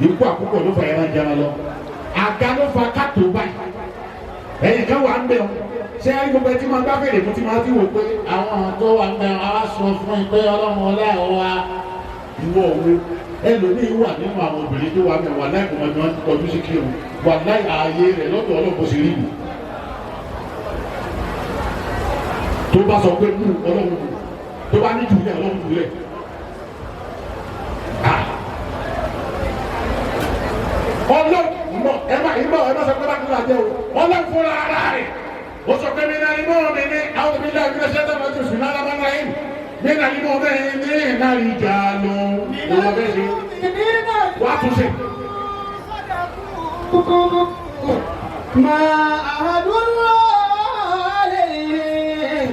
A: ikú àkúpọ̀ ló fà ẹran jẹran lọ Àga ló fa kátó báyìí. Ẹ̀yìn kan wà ń bẹ̀ ọ́. Ṣé ẹni gbogbo ẹ tí máa gbá fèrè mú tí máa fi wò pé àwọn tó wà ń bẹ̀ ọ́ á sọ fún yín pé ọlọ́run ọlá ẹ̀ wá ìwọ òwe ẹlòmíín wà nínú àwọn obìnrin tó wà mẹ wà láì kò mọ ní wọn kọjú sí kírun wà láì ààyè rẹ lọ́dọ̀ Ọlọ́run bó ṣe rí mi tó bá sọ pé mú Ọlọ́run mú tó bá ní jùlẹ Ọlọ́run jùlẹ. Ọlọ́run mọ ẹ má ìmọ̀ ẹ má sọ pé bá kúrò àjẹ o Ọlọ́run fúnra ara rẹ̀ ó sọ pé mi náà imú mi ní àwọn òbí náà mi náà ṣe é dáná tó sùn náà lábá náà yìí mi náà imú mi ní náà ìjà ló wọ́n bẹ́ẹ̀ ṣe wàá tún ṣe.
B: ما عهد الله عليه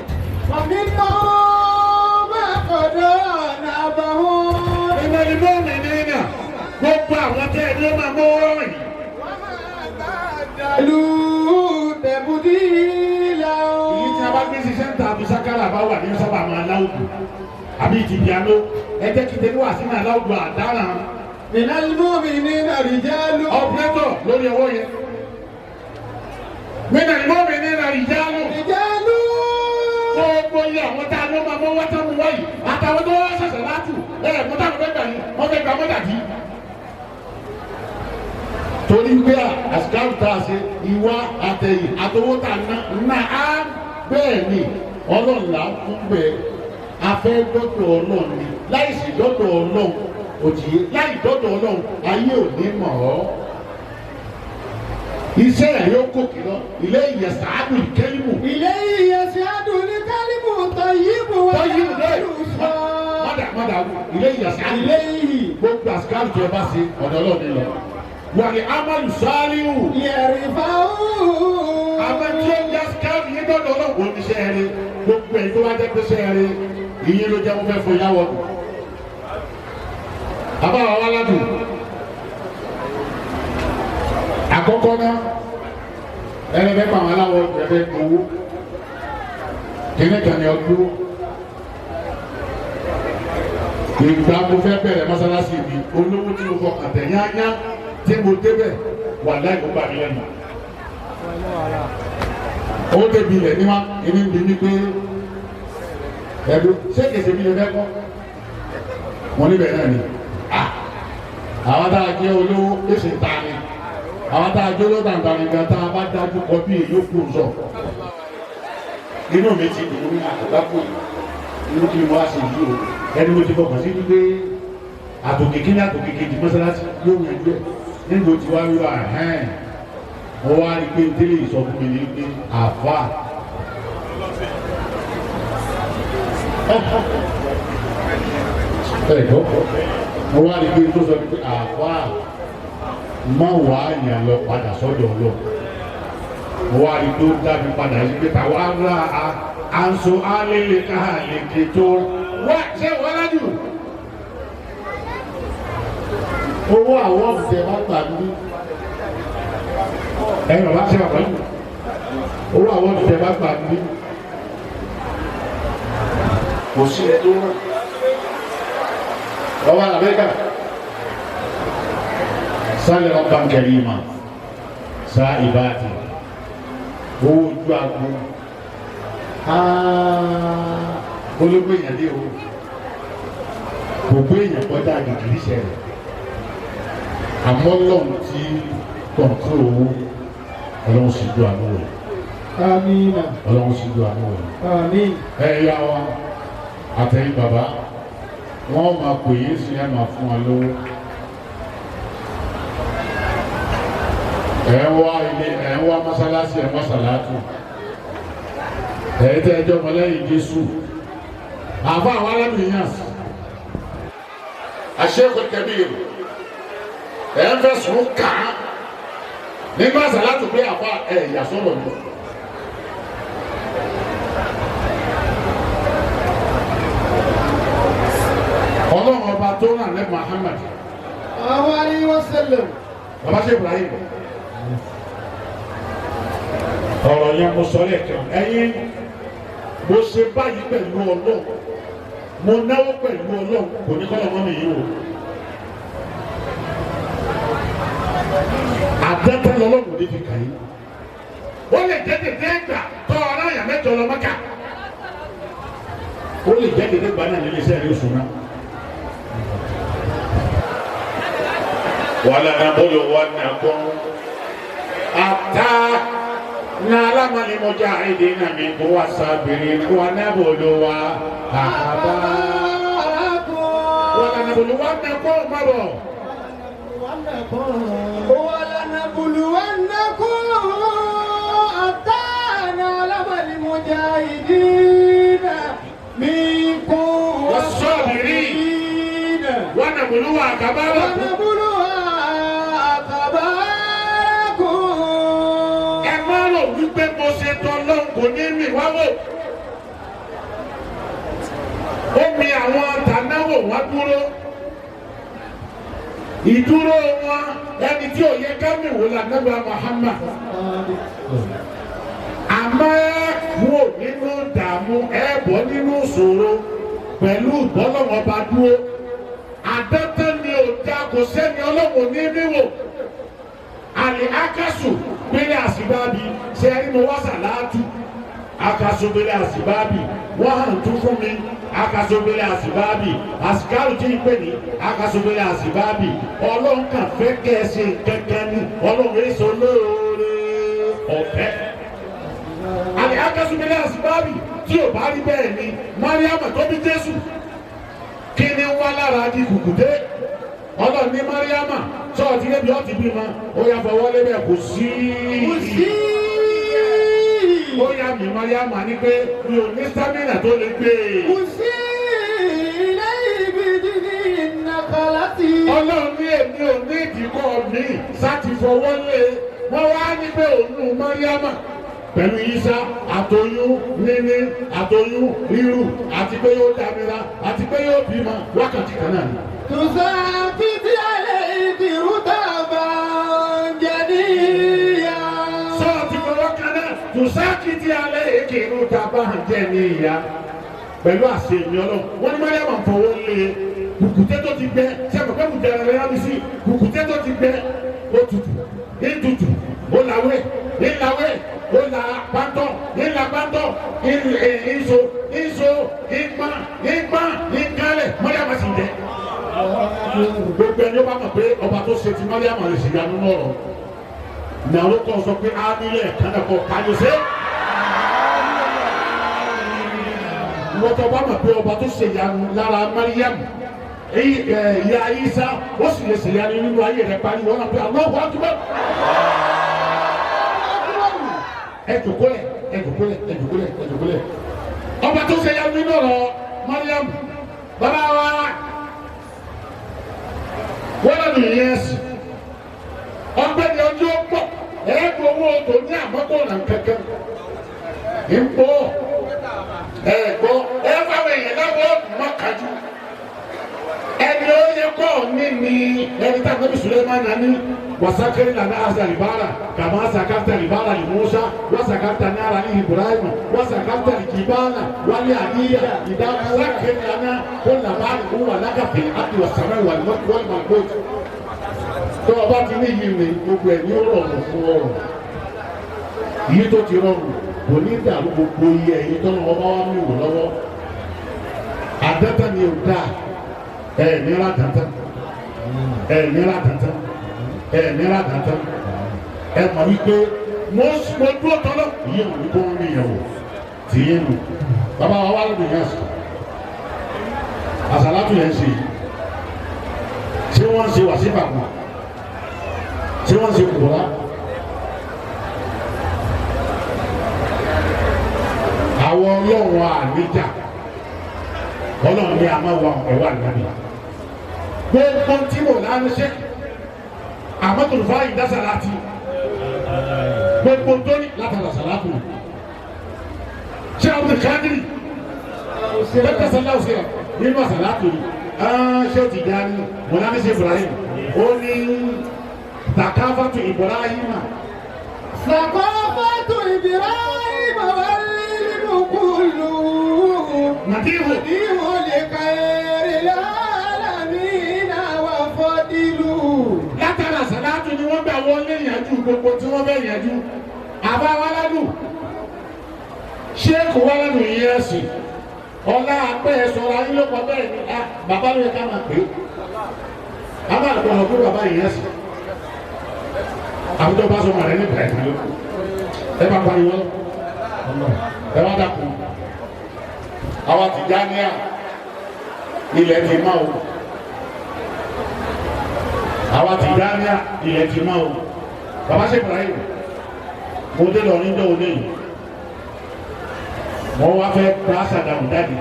B: ومنهم ما قضى نحبه.
A: Ìmọ̀ ìmọ̀ mi ní náà gbogbo àwọn tẹ́ ẹ ní ó máa mú ọ̀rọ̀ yìí.
B: بدلوا تبديلا.
A: Èyí tí a bá gbé ṣiṣẹ́ ń ta àbí sákàrà bá wà ní sábà máa láwùjọ àbí ti piano ẹ jẹ́ kí tẹ́lẹ̀ wà sínú aláwùjọ àdáràn.
B: من المؤمنين رجال.
A: Ọ̀pẹ́tọ̀ lórí ọwọ́ yẹn. Mínà ìmọ̀ mi ní ìrìnàjò.
B: رجال.
A: Gbogbo iye àwọn tá a ló máa mọ wá tó mú wáyìí àtàwọn tó wá ṣẹ̀ṣẹ̀ látù ẹ̀ mú táwọn fẹ́ gbà yìí wọ́n fẹ́ gbà mọ́tàdí. Torí pé àsìkáàrù tá a ṣe ìwà àtẹ̀yìn àtọwọ́ tá a ná ná á bẹ́ẹ̀ ni Ọlọ́run là ń fún bẹ́ẹ̀ a fẹ́ dọ́dọ̀ Ọlọ́run ni láì sì dọ́dọ̀ Ọlọ́run òjìyé láì dọ́dọ̀ Ọlọ́run ayé ò ní mọ̀ ọ́. Iṣẹ́ ẹ̀ yóò kòkè lọ ilé ìyẹ̀sàádùn ìkẹ́lìmù.
B: إليه يسعد الكلم الطيب
A: Tọ́yìn lé
B: والعمل الصالح.
A: mọ́dà mọ́dà ilé ìyẹ̀sàádùn.
B: إليه
A: Gbogbo àsìkáàrù tí ẹ bá ṣe ọ̀dọ̀ Ọlọ́run ni lọ. Wàlẹ̀ amalu sáríù.
B: يرفعه.
A: Àwọn tí ó ń yá àsìkáàrù yín dọ́dọ̀ Ọlọ́run ò ní ṣe eré. Gbogbo ẹ̀ tó wá jẹ́ pé ṣe eré ìyín ló jẹ́ wọ́n fẹ́ fún yáwọ̀ dùn. Bàbá wa wá ládùn. Àkọ́kọ́ náà ẹni fẹ́ pa àwọn aláwọ̀ ẹ̀fẹ́ gbowó. Kìnìún kan ni ọdún. Ìgbà mo fẹ́ bẹ̀rẹ̀ mọ́sálásí mi olówó tí mo fọkàn tẹ̀ yányá tí mo débẹ̀ wà láì kó bà mí lẹ́nu. Ó débi ilẹ̀ ní wa ẹni ń bi mí pé ẹ̀dùn ṣé kèsè mi lè fẹ́ kọ́? Mo níbẹ̀ náà ni. Àwọn tá a jẹ́ olówó èsì ta ni. Àwọn tá a jẹ́ olówó tàǹtà ni gan tá a bá dájú kọ bí èyí ó kú sọ. Inú mi ti dùn ní àgbákò irú kí ni mo wá ṣe yìí o ẹni mo ti fọkàn sí wípé àtòkè kíní àtòkè kejì mọ́sálásí yóò yanjú ẹ̀ nígbà tí wàá wíwá ẹ̀hẹ́n mo wá rí pé délé ìsọfún mi ní pé àfa ẹ̀ gbọ́ mo wá rí pé tó sọ pé àfa má wàá yàn lọ padà sọ́dọ̀ Ọlọ́run mo wá rí tó dábì padà sí pé tàwa rà á anso alele ká lè tó wá ṣé wọ́n lájú. Owó àwọn ọ̀sẹ̀ bá gbà mí. Ẹ̀yin bàbá ṣe bàbá yìí. Owó àwọn ọ̀sẹ̀ bá gbà mí. Kò sí ẹ tó rán. Bàbá Amẹ́ríkà. Sálẹ̀ ọba kẹrì mà. Sá ìbáàdì. Owó ojú agbo. Olóògbé èèyàn dé o kò gbé èèyàn kọjá gìgírísẹ̀ rẹ̀ àmọ́ lọ́n tí kọ̀ǹtúrò owó Ọlọ́run sì ju àánú rẹ̀.
B: آمين.
A: Ọlọ́run sì ju àánú rẹ̀.
B: آمين.
A: Ẹ yá wa àtẹ̀yìn bàbá wọ́n máa pè é sí ẹ̀ máa fún wa lówó. Ẹ̀ ń wá ilé ẹ̀ ń wá mọ́sálásí ẹ̀ mọ́sálásí ẹ̀ tẹ́ ẹjọ́ ọmọlẹ́yìn Jésù àbá àwọn alámìyàn Sheikh Kabir ẹ̀ ń fẹ̀sùn kàn án nígbà sàlátù pé àfa ẹ̀ yà sọ̀rọ̀ mi. Ọlọ́run ọba tó ràn lẹ́ Muhammad
B: Sallallahu alayhi wa sallam.
A: baba ṣe Ibrahim ọ̀rọ̀ yẹn mo sọ lẹ́ẹ̀kan ẹ̀yin mo ṣe báyìí pẹ̀lú Ọlọ́run mo náwó pẹ̀lú Ọlọ́run kò ní kọ́lọ́ mọ́ mi yìí o. Àdẹ́tẹ́ lọ́lọ́run ní fi kàn yín. Ó lè jẹ́ dédé gbà tọ́ ọ̀rọ̀ àyà mẹ́jọ lọ Mẹ́kà. Ó lè jẹ́ dédé gbà náà nílé iṣẹ́ rí oṣù náà. ولنبلونكم حتى نعلم المجاهدين منكم والصابرين ونبلو أخباركم ولنبلونكم مبو
B: ولنبلونكم حتى نعلم المجاهدين منكم
A: والصابرين ونبلو أخباركم
B: ونبلو أخباركم.
A: Ẹ má rò wípé mo ṣe tán lọ́hùn kò ní mì wá wò. Ó mi àwọn tànáwò wọn dúró. Ìdúró wọn ẹni tí ò yẹ ká mi wò lànàgbà Muhammad. Àmọ́ ẹ kúrò nínú ìdààmú, ẹ bọ́ nínú ìṣòro pẹ̀lú ìbọ́lọ́wọ́n bá dúró. Àdẹ́tẹ́ ni ò da, kò sẹ́ni ọlọ́wọ́ ní mí wò. Àlè akasu gbélé àsìbábi ṣe é rí mo wá sàlátù akasu gbélé àsìbábi wọ́n hàn tún fún mi akasu gbélé àsìbábi àsìkárù tí ń pè ní akasu gbélé àsìbábi. Ọlọ́run kàn fẹ́ kẹ́ ẹ ṣe kankan ní ọlọ́run èso lóore ọ̀fẹ́. Àlè akasu gbélé àsìbábi tí ò bá rí bẹ́ẹ̀ ni Mariam tó bí Jésù kí ni wá lára di kùkùté? Ọlọ́run ní Mariama sọ́ọ̀tì lébi ọtí bímọ, ó yà fọwọ́ lébẹ̀ kò sí.
B: Kò sí.
A: Ó yà mí Mariama ní pé mi ò ní stamina tó lè gbé e.
B: Kò sí ilé ibi dídí nàkàlátì.
A: Ọlọ́run ní èmi ò ní ìdíkọ́ mi sáti fọwọ́ lé. Wọ́n wá ní pé òun Mariama pẹ̀lú Isa àtọyún níní àtọyún rírù àti pé yóò dámira àti pé yóò bímọ wákàtí kan náà ni.
B: Tùsàkìtì alẹ́ ìdìrútàbà jẹ̀díyà.
A: Sọ́ọ̀tì fọwọ́ kan náà tùsákìtì alẹ́ èké inú ta bá hàn jẹ́ ní ìyá pẹ̀lú àṣẹ ìmí ọlọ́run. Wọ́n ní Mariam fọwọ́ lé kùkùté tó ti gbẹ sẹ́mi pé kùkùté rẹ̀ rẹ̀ sí kùkùté tó ti gbẹ, ó tutù ìtutù, ó làwé ìlàwé, ó là pàtó ìlà pàtó, ìso ìso ìgbà ìgbà ìkálẹ̀. Mariam sì jẹ gbogbo ẹni ó bá mọ̀ pé ọba tó ṣe ti Mariam lè ṣèyanu lọ́rọ̀ nàró kọ́ sọ pé á nílẹ̀ kánà kọ́ káyọ̀ sí. Wọ́n tó bá mọ̀ pé ọba tó ṣe ìyanu lára Mariam ìyá Isa ó sì lè ṣe ìyanu nínú ayé rẹ̀, parí wọn náà pé Allahu Akbar. Ẹ jòkó lẹ̀, ẹ jòkó lẹ̀, ẹ jòkó lẹ̀, ẹ jòkó lẹ̀. Ọba tó ṣe ìyanu nínú ọ̀rọ̀ Mariam bàbá wa wọ́n lọ́dún yẹn sí ọgbẹ́ni ọjọ́ pọ̀ ẹ̀ẹ́dùn owó tó ní àmọ́kò nà kankan ń bọ̀ ẹ̀gbọ́ ẹ fáwọn èèyàn láwọ̀ mọ́kájú ẹni ó yẹ kọ́ ní ní ẹni tá a nẹ́bí Suleiman ní wasakiri nana azalibara kama asakafta libara li Musa wasakafta nara li Ibrahim wasakafta li jibala wali adiya ida sakiri nana kó labari kó wà lága fi àti wasamẹ wal malakut. Tó o bá ti ní yìí ni gbogbo ẹ̀ ní ó rọrùn fún ọrùn yìí tó ti rọrùn kò ní dàrú gbogbo iye ẹ̀yìn tó lọ́wọ́ bá wà mí wò lọ́wọ́. Àdẹ́tẹ̀ ni ò dáa, ẹ̀ nira dantan, ẹ̀ nira dantan, ẹ̀ nira dantan. Ẹ̀ mọ̀ wípé mo dúró tọ́lọ̀ yìí ò ní kó ń rìn yẹn wò tì í nù. Bàbá wa wà lóde yẹn sùn àsàlátù yẹn ṣe, ṣé wọ́n ń ṣe wàsífà kan, ṣé wọ́n ń ṣe kùbọ̀lá? Àwọn ọlọ́run àníjà ọlọ́run ní a máa wà ẹ̀wà nàbì gbogbo tí mo lánàá ṣe àmọ́tòlùfà ìdásàlátì gbogbo tó ní látara sàlátù ṣé Abdulkadir dókítà sàlá ọ̀sẹ̀ nínú àsàlátù ṣé o ti dá ní mọ̀láni ṣe Ibrahim ó ní takafatu Ibrahim.
B: ثقافة إبراهيم والعلم كله
A: Màdíhù.
B: مديح لخير العالمين وفضله.
A: Látara sàlátù ni wọ́n gbà wọlé ìyànjú. Ṣéèkù wá lẹ́nu yìí ẹ̀sìn ọlá apẹ́ ẹ̀ sọ̀rọ̀ ayé ló pọ̀ bẹ́ẹ̀ ni a bàbá ló yẹ ká máa pè é. A máa gbọ́ ọ pé bàbá yìí ẹ̀sìn. Àwùjọ bá sọmọ rẹ ní bẹ̀rẹ̀ ló. Ẹ bá pariwo ẹ wá dàkú. Àwa Tìjàníyà ilẹ̀ ti mọ́ o. Àwa Tìjàníyà ilẹ̀ ti mọ́ o. Bàbá ṣe Ibrahim, mo dé lọ níjọ́ òní yìí. Mo wá fẹ́ gba Sàdámù jáde.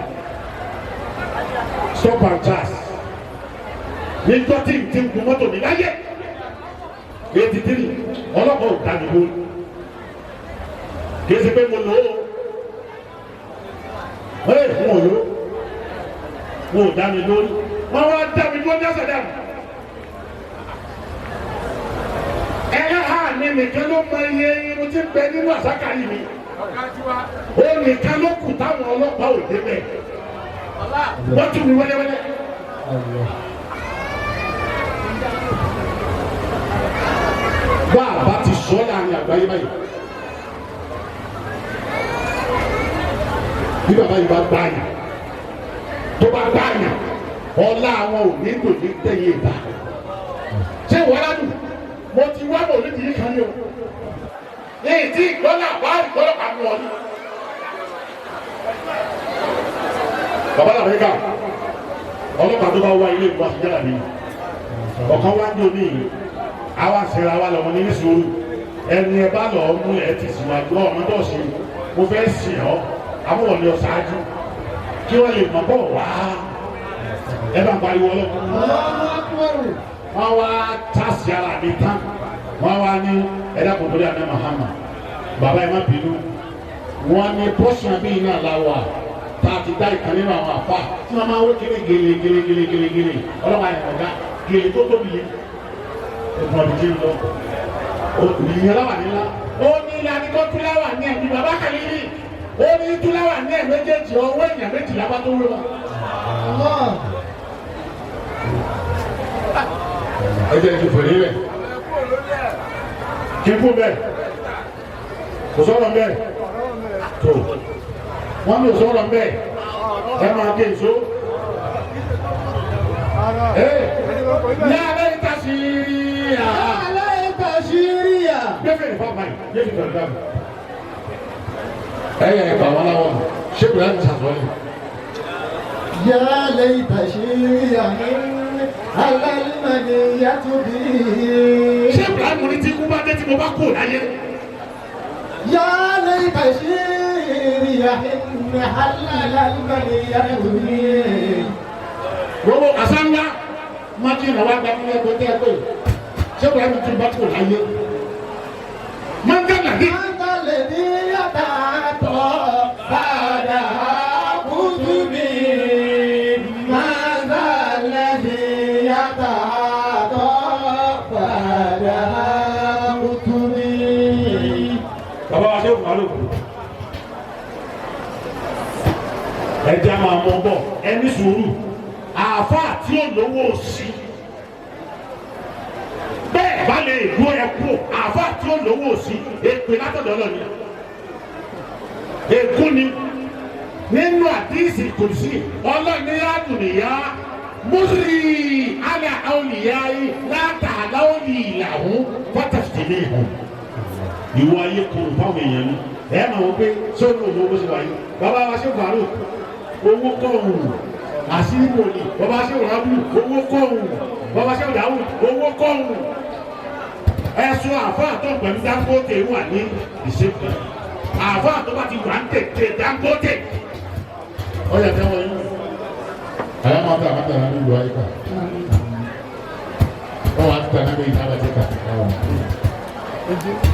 A: Stop and charge. Níjọ́ tí n ti gun mọ́tò mi láyé. 83 ọlọ́pàá ò dá mi lórí. Kì í ṣe pé mo lò ó. Ee, n ò lò ó. Wọn ò dá mi lórí. Wọ́n wá dá mi lórí Sàdámù. Ẹlẹ́hà mi nìkan ló mọ iye irun tí ń bẹ nínú àsákàrí mi. Ó nìkan ló kù táwọn ọlọ́pàá ò débẹ̀. Wọ́n tún mi wẹ́lẹ́wẹ́lẹ́. Bá a bá ti sọ láàrin àgbáyé báyìí. Bí bàbá yìí bá gbá yàn, tó bá gbá yàn, ọlá àwọn ò ní tò ní tẹ̀yìn ìta. Ṣé wàhálà dùn? Mo ti wá mọ̀ nídìí yìí kan ní o. Ní ìdí ìgbọ́lá bá ìgbọ́lá pa mú ọ ní. Bàbá làwọn yìí kà, ọlọ́pàá tó bá wá ilé ìwà sí yàrá mi. Ọ̀kan wá ní òní yìí, àwa sẹ̀ra wa lọ́mọ ní sùúrù. Ẹni ẹ bá lọ́ọ́ mú ẹ ti síwájú ọmọ tó ṣe, mo fẹ́ sìn ọ́, àwọn ò ní ọ ṣáájú. Kí wọ́n lè mọ̀ bọ̀ wá. Ẹ bá ń pariwo ọlọ́pàá. Wọ́n wá tásì ara mi tán, wọ́n wá ní ẹ̀dá kòkòrò àná Mahama, bàbá ẹ̀ má bínú. Wọ́n ní pọ́sùn bíi náà la wà tá a ti dá ìkan nínú àwọn àfa tí wọ́n máa ń wé kiri gèlè gèlè gèlè gèlè gèlè ọlọ́wọ́ àyàn ọ̀gá gèlè tó tóbi yìí ẹ̀gbọ́n ọ̀dùn tí ń lọ. Ìyẹn láwà nílá. Ó ní ìlànà kó túláwà ní ẹ̀mí bàbá kàlílì. Ó ní túláwà ní ẹ̀ méjèèjì ọwọ́ èèyàn méjìlá bá tó wé wọn. Ẹ jẹ́ kí n fèrè rẹ̀ kí n kú bẹ́ẹ̀ kò sọ̀rọ̀ bẹ́ẹ̀ tó wọ́n ní sọ̀rọ̀ bẹ́ẹ̀ ẹ máa ké èso. Ní alẹ́ ìta sí i à. Gbẹ́fẹ̀ ní fáwọn báyìí, gbẹ́fẹ̀ ní fáwọn báyìí. Ẹ yẹ ẹ̀fà wọn láwọn, ṣé kò yá ní sàtọ́ ni?
B: يا ليت شيري من على المنية به.
A: Ṣé Ibrahim ní tí ikú bá dé tí mo bá kú láyé?
B: يا ليت شيري إن حل المنية به.
A: Gbogbo àsáńgá máa kí ìrànwọ́ àgbà nílé ẹgbẹ́ tẹ́ ẹ pé ṣé Ibrahim tí bá kú láyé? Mọ́ngàlá dé.
B: أنت الذي يتعاطى بعد كتبي. ماذا الذي يتعاطى بعد كتبي؟
A: Bàbá wa ṣé òkú alóòkú. Ẹ jẹ́ máa mọ bọ̀, ẹ ní sùúrù. Àáfàá tí ó lówó sí. Bẹ́ẹ̀ bá lè dúró ẹ kú, àáfàá tí ó lówó sí, èpè látọ̀dọ̀ lọ ni. Ègún ni nínú àdíìsì kùrùsì ọlọ́ni àdùnìyá múrì alẹ́ àwòlíyá yìí látàlá òlì ìlàhùn fọ́tàfìtìmí hàn. Ìwọ ayé kúrò fáwọn èèyàn ni ẹ máa wọ pé sóòlù òun owó ṣe wáyé bàbá wa ṣe fàárò owó kọ̀ọ̀hún àṣírí wòlíì bàbá ṣe òràbù owó kọ̀ọ̀hún bàbá ṣe òdàwù owó kọ̀ọ̀hún ẹ̀sùn àfáà tó pẹ̀lú Dangote wà ní ìṣèkù àfáà tó bá ti wà ń tètè Dangote. Ó yẹ kí wọ́n yín.
D: Àyà máa tẹ àmàtà náà nílùú ayíká. Wọ́n wá ti tẹ náà ní ìta àbàtì kà.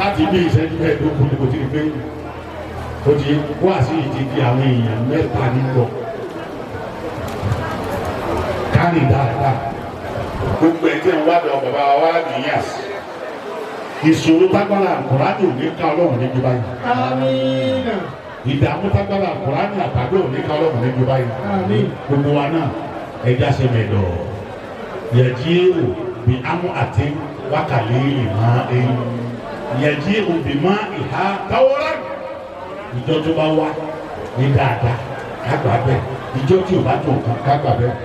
A: Láti bí ìṣẹ́jú mẹ́ẹ̀ẹ́dógún ni kò tí ì pé ó ti wá sí ìdí di àwọn èèyàn mẹ́ta nílọ kárì dáadáa. Gbogbo ẹ̀ tí ń wá dọ̀ bàbá wa nìyàs ìṣòro tágbára àkùránì ò ní ká ọlọ́run níbi báyìí.
B: Àmín.
A: Ìdààmú tágbára àkùránì àtàgbé ò ní ká ọlọ́run níbi báyìí.
B: Àmín.
A: Gbogbo wa náà ẹja ṣe mẹ́dọ̀ yẹ̀jí ò bí amú àti wákàlí ìmọ̀ ẹ̀yìn yẹ̀jí ò bí má ìhà káwọ́rá ìjọ tó bá wá ní dáadáa ká gbà bẹ́ẹ̀, ìjọ tí ò bá tó nǹkan ká gbà bẹ́ẹ̀.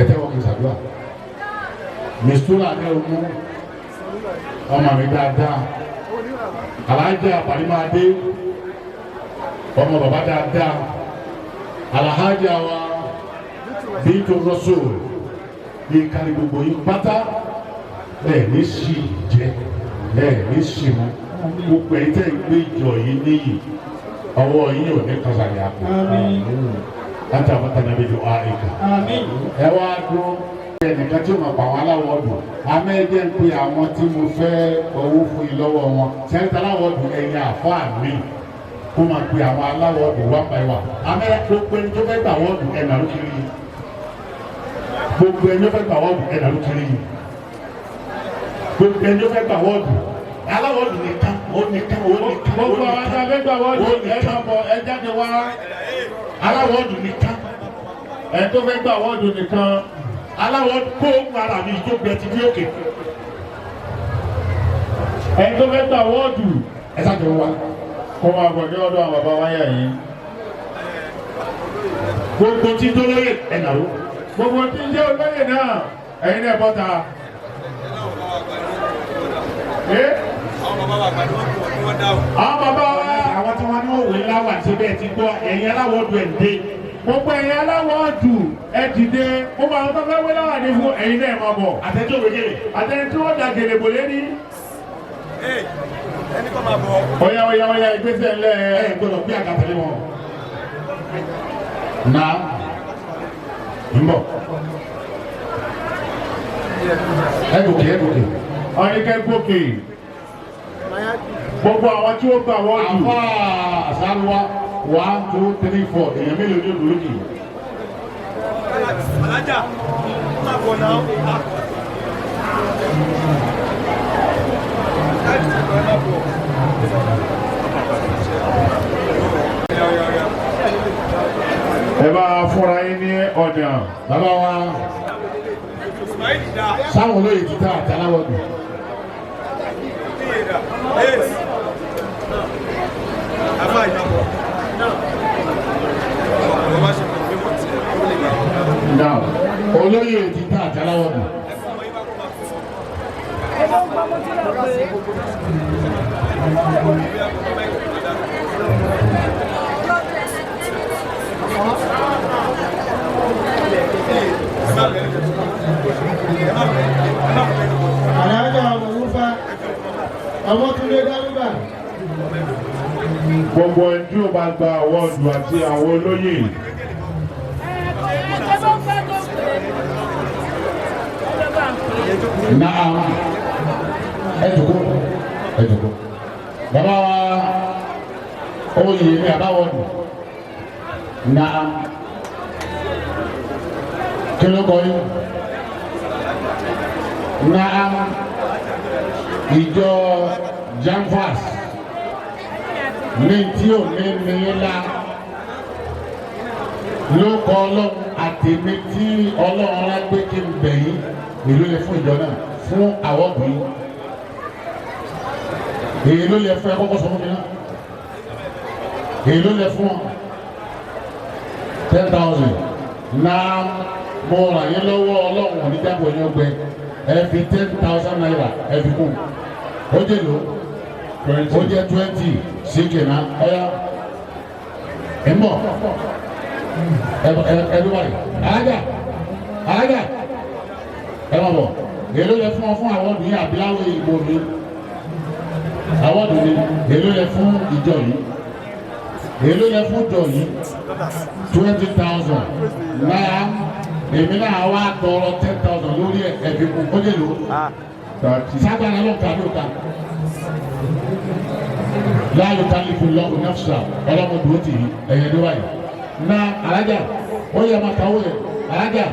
A: Ẹ tẹ́wọ́ kí n ṣàdúrà. Mistura ní ogun ọmọ mi dáadáa, Alhaja Parimáadé, ọmọ bàbá dáadáa, Alhaja wa Bintu Rasul, ní kárí gbogbo yín pátá. Ẹ ní sì jẹ, ẹ ní sì mu. Gbogbo ẹ̀yin tẹ́ ń gbé ìjọ yìí níyì, ọwọ́ yín ò ní kásáré àpò láti àbáta nàbí ju àìkà. Ẹ wá dúró ẹnìkan tí ó máa pa àwọn aláwọ̀ dùn amẹ́jẹ́ ń pe àwọn tí mo fẹ́ owó fún yín lọ́wọ́ wọn sẹ́ńtà aláwọ̀ dùn, ẹ̀yin àfáà mi kó máa pe àwọn aláwọ̀ dùn wá pa ẹwà amẹ́. Gbogbo ẹni tó fẹ́ gbà wọ́n dùn, ẹ̀ nàlú kiri yìí. Gbogbo ẹni tó fẹ́ gbà wọ́n dùn, ẹ̀ nàlú kiri yìí. Gbogbo ẹni tó fẹ́ gbà wọ́n dùn, aláwọ̀ dùn nìkan, ó nìkan, ó nìkan, ó
D: Gbogbo àwọn
A: nìkan,
D: tá a fẹ́ gbà wọ́ọ̀dù,
A: ó
D: ẹ
A: nìkan,
D: máa bọ̀, ẹ jáde wá.
A: Aláwọ̀ dùn nìkan.
D: Ẹ tó fẹ́ gbà wọ́ọ̀dù nìkan.
A: Aláwọ̀ kó ara mi tó gbẹ ti dé òkè.
D: Ẹ tó fẹ́ gbà wọ́ọ̀dù,
A: Ẹ sáà wa.
D: Kó máa bọ̀ ní ọ̀dọ̀ àwọn bàbá wáyà yìí.
A: Gbogbo tí tó lóye, ẹ nàró.
D: Gbogbo tí ń jẹ́ olóyè náà, ẹ̀yin náà bọ́ta. Àwọn bàbá wa.
A: Àwọn tí wọ́n ní òwe ńlá wà síbẹ̀ ti gbọ́, ẹ̀yin aláwọ̀ dùn ẹ̀ dé.
D: Gbogbo ẹ̀yin aláwọ̀ ọ̀dù, ẹ dìde. Gbogbo àwọn tó fẹ́ wé láwà ní fún, ẹ̀yin náà máa bọ̀.
A: Àtẹ̀jọ́ òwe gèrè.
D: Àtẹni tí wọ́n da gèlè bò lérí. Ọ̀yà, ọ̀yà, ọ̀yà, ìgbésẹ̀ ńlẹ̀.
A: Ẹ gbọ́dọ̀ gbé àga tẹ̀lé wọn. Na ń bọ̀. Ẹ gòkè, ẹ gòkè.
D: Ọ̀nìkẹ́ gòkè. Gbogbo àwọn tí ó gbà wọ́ọ̀dù.
A: Àfa àsáruwa, one, two, three, four, èèyàn mélòó ní olùlókè?
E: Alájà, máa bọ̀ náà. Láti ṣe máa bọ̀. Ọ̀yà, ọ̀yà, ọ̀yà.
D: Ẹ bá fúnra yín ní ọ̀nà.
A: Bàbá wa.
E: Ismail dá.
A: Sáwọn olóyè ti tá àti aláwọ̀ dùn.
E: Kíyè dá. Yes. Àbá ìjọba. Bàbá ṣe kò ní wọ́n ti ẹ̀ kó lè gbà.
D: Now,
A: Olóyè ti tá àti aláwọ̀ dùn.
E: Ẹ̀fọ́ ọmọ yín bá kó máa fọ́. Bí a kò bá máìkì tó dá. Ẹ má bẹ̀rẹ̀, ẹ má bẹ̀rẹ̀, ẹ má bẹ̀rẹ̀.
B: Àlàájá Ọmọwúfà, Ọmọtúndé Dárúbà.
D: Gbogbo ẹni tí ó bá gba àwọ̀dù àti àwọn olóyè.
A: Naam, ẹ jòkó, ẹ jòkó. Bàbá wa, oyè ní àbáwọ̀ dùn. Naam, kí ló kọ yín? Naam, ìjọ Jamfas ní tí ò ní ní la ló kọ Ọlọ́run àtẹ̀mí tí Ọlọ́run rán pé kí n bẹ̀ yín, èló lè fún ìjọ náà fún àwọ̀dù yín? Èló lè fún? Ẹ kọ́kọ́ sọ fún mi náà, èló lè fún ọ? 10,000 náà mo ràn yín lọ́wọ́. Ọlọ́run ò ní jábọ̀ yín ọgbẹ. Ẹ fi ₦10,000, ẹ fi kún, ó jẹ́ lò ó jẹ́ 20 síkì náà. Ọ̀yá, ẹ̀ ń bọ̀, ẹ ẹ ẹ ló báyìí. Alájà, alájà, ẹ má bọ̀. Èló lẹ fún ọ fún àwọn ọdún yìí àbíláwọ̀ ìbò mi àwọn ọdún mi? Èló lẹ fún ìjọ yìí? Èló lẹ fún ìjọ yìí? 20,000 náà. Èmi náà wá tọrọ 10,000 lórí ẹ, ẹbí kún, ó lè lò
D: 30.
A: Sábàá ló ń ka ló ka la yukallifu Allahu nafsa. Ọlọ́mọ dúró tì í, ẹ̀yẹ ló báyìí na. Alájà, ó yẹ ma kàwé. Alájà,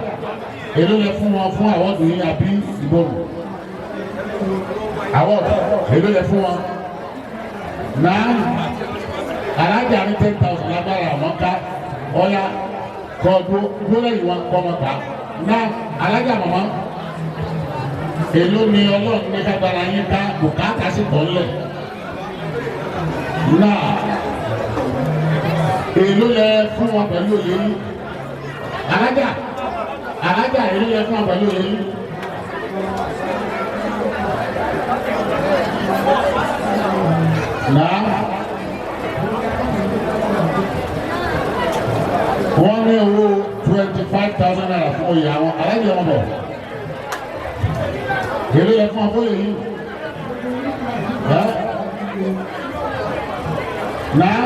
A: èló lẹ fún wọn fún àwọn ọdún yìí àbí ìbòrò àwọn, èló lẹ fún wọn na? Alájà ní 10,000 lágbára àwọn ká. Ọ̀ya, kọ́ dúró dúró lẹ́yìn wọn, kọ́ wọn kà na. Alájà màmá, èló ni Ọlọ́run ní kágbára yín ká? Bùkátà sì tọ́ lẹ̀ náà. Èló lẹ fún wọn pẹ̀lú òye yìí? Alájà, alájà, èló lẹ fún wọn pẹ̀lú òye yìí? Náà wọ́n ní owó ₦25,000 fún oyè àwọn alájà wọn bọ̀. Èló lẹ fún wọn fún òye yìí? Ẹ́ náà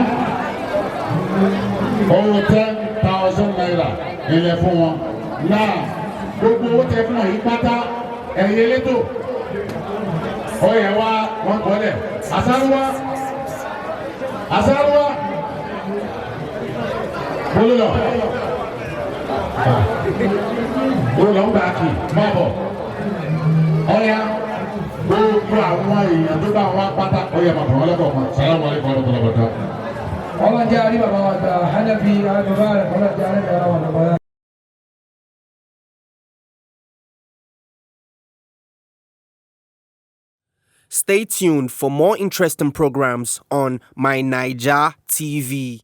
A: owó ₦10,000 ilẹ̀ fún wọn. Náà gbogbo owó tẹ fún wọn yìí pátá, ẹ̀yin elétò, ó yẹ wá wọn kọ́lẹ̀. Asáruwá, asáruwá, bololọ bololọ ń bá a kì má bọ̀. Ọ̀ya, gbogbo àwọn èèyàn tó bá wọn pátá, ó yẹ màkàn wọn lọ́kọ̀ọ̀kan. Salamu alaykum wa rahmatulahi wa barakatuh.
F: Ọlọ́jẹ́ àrí bàbá wa gba Hanafi Al-Mubarak, ọlọ́jẹ́ àrí bàbá wa bàbá.
G: Stay tuned for more interesting programs on My Naija TV.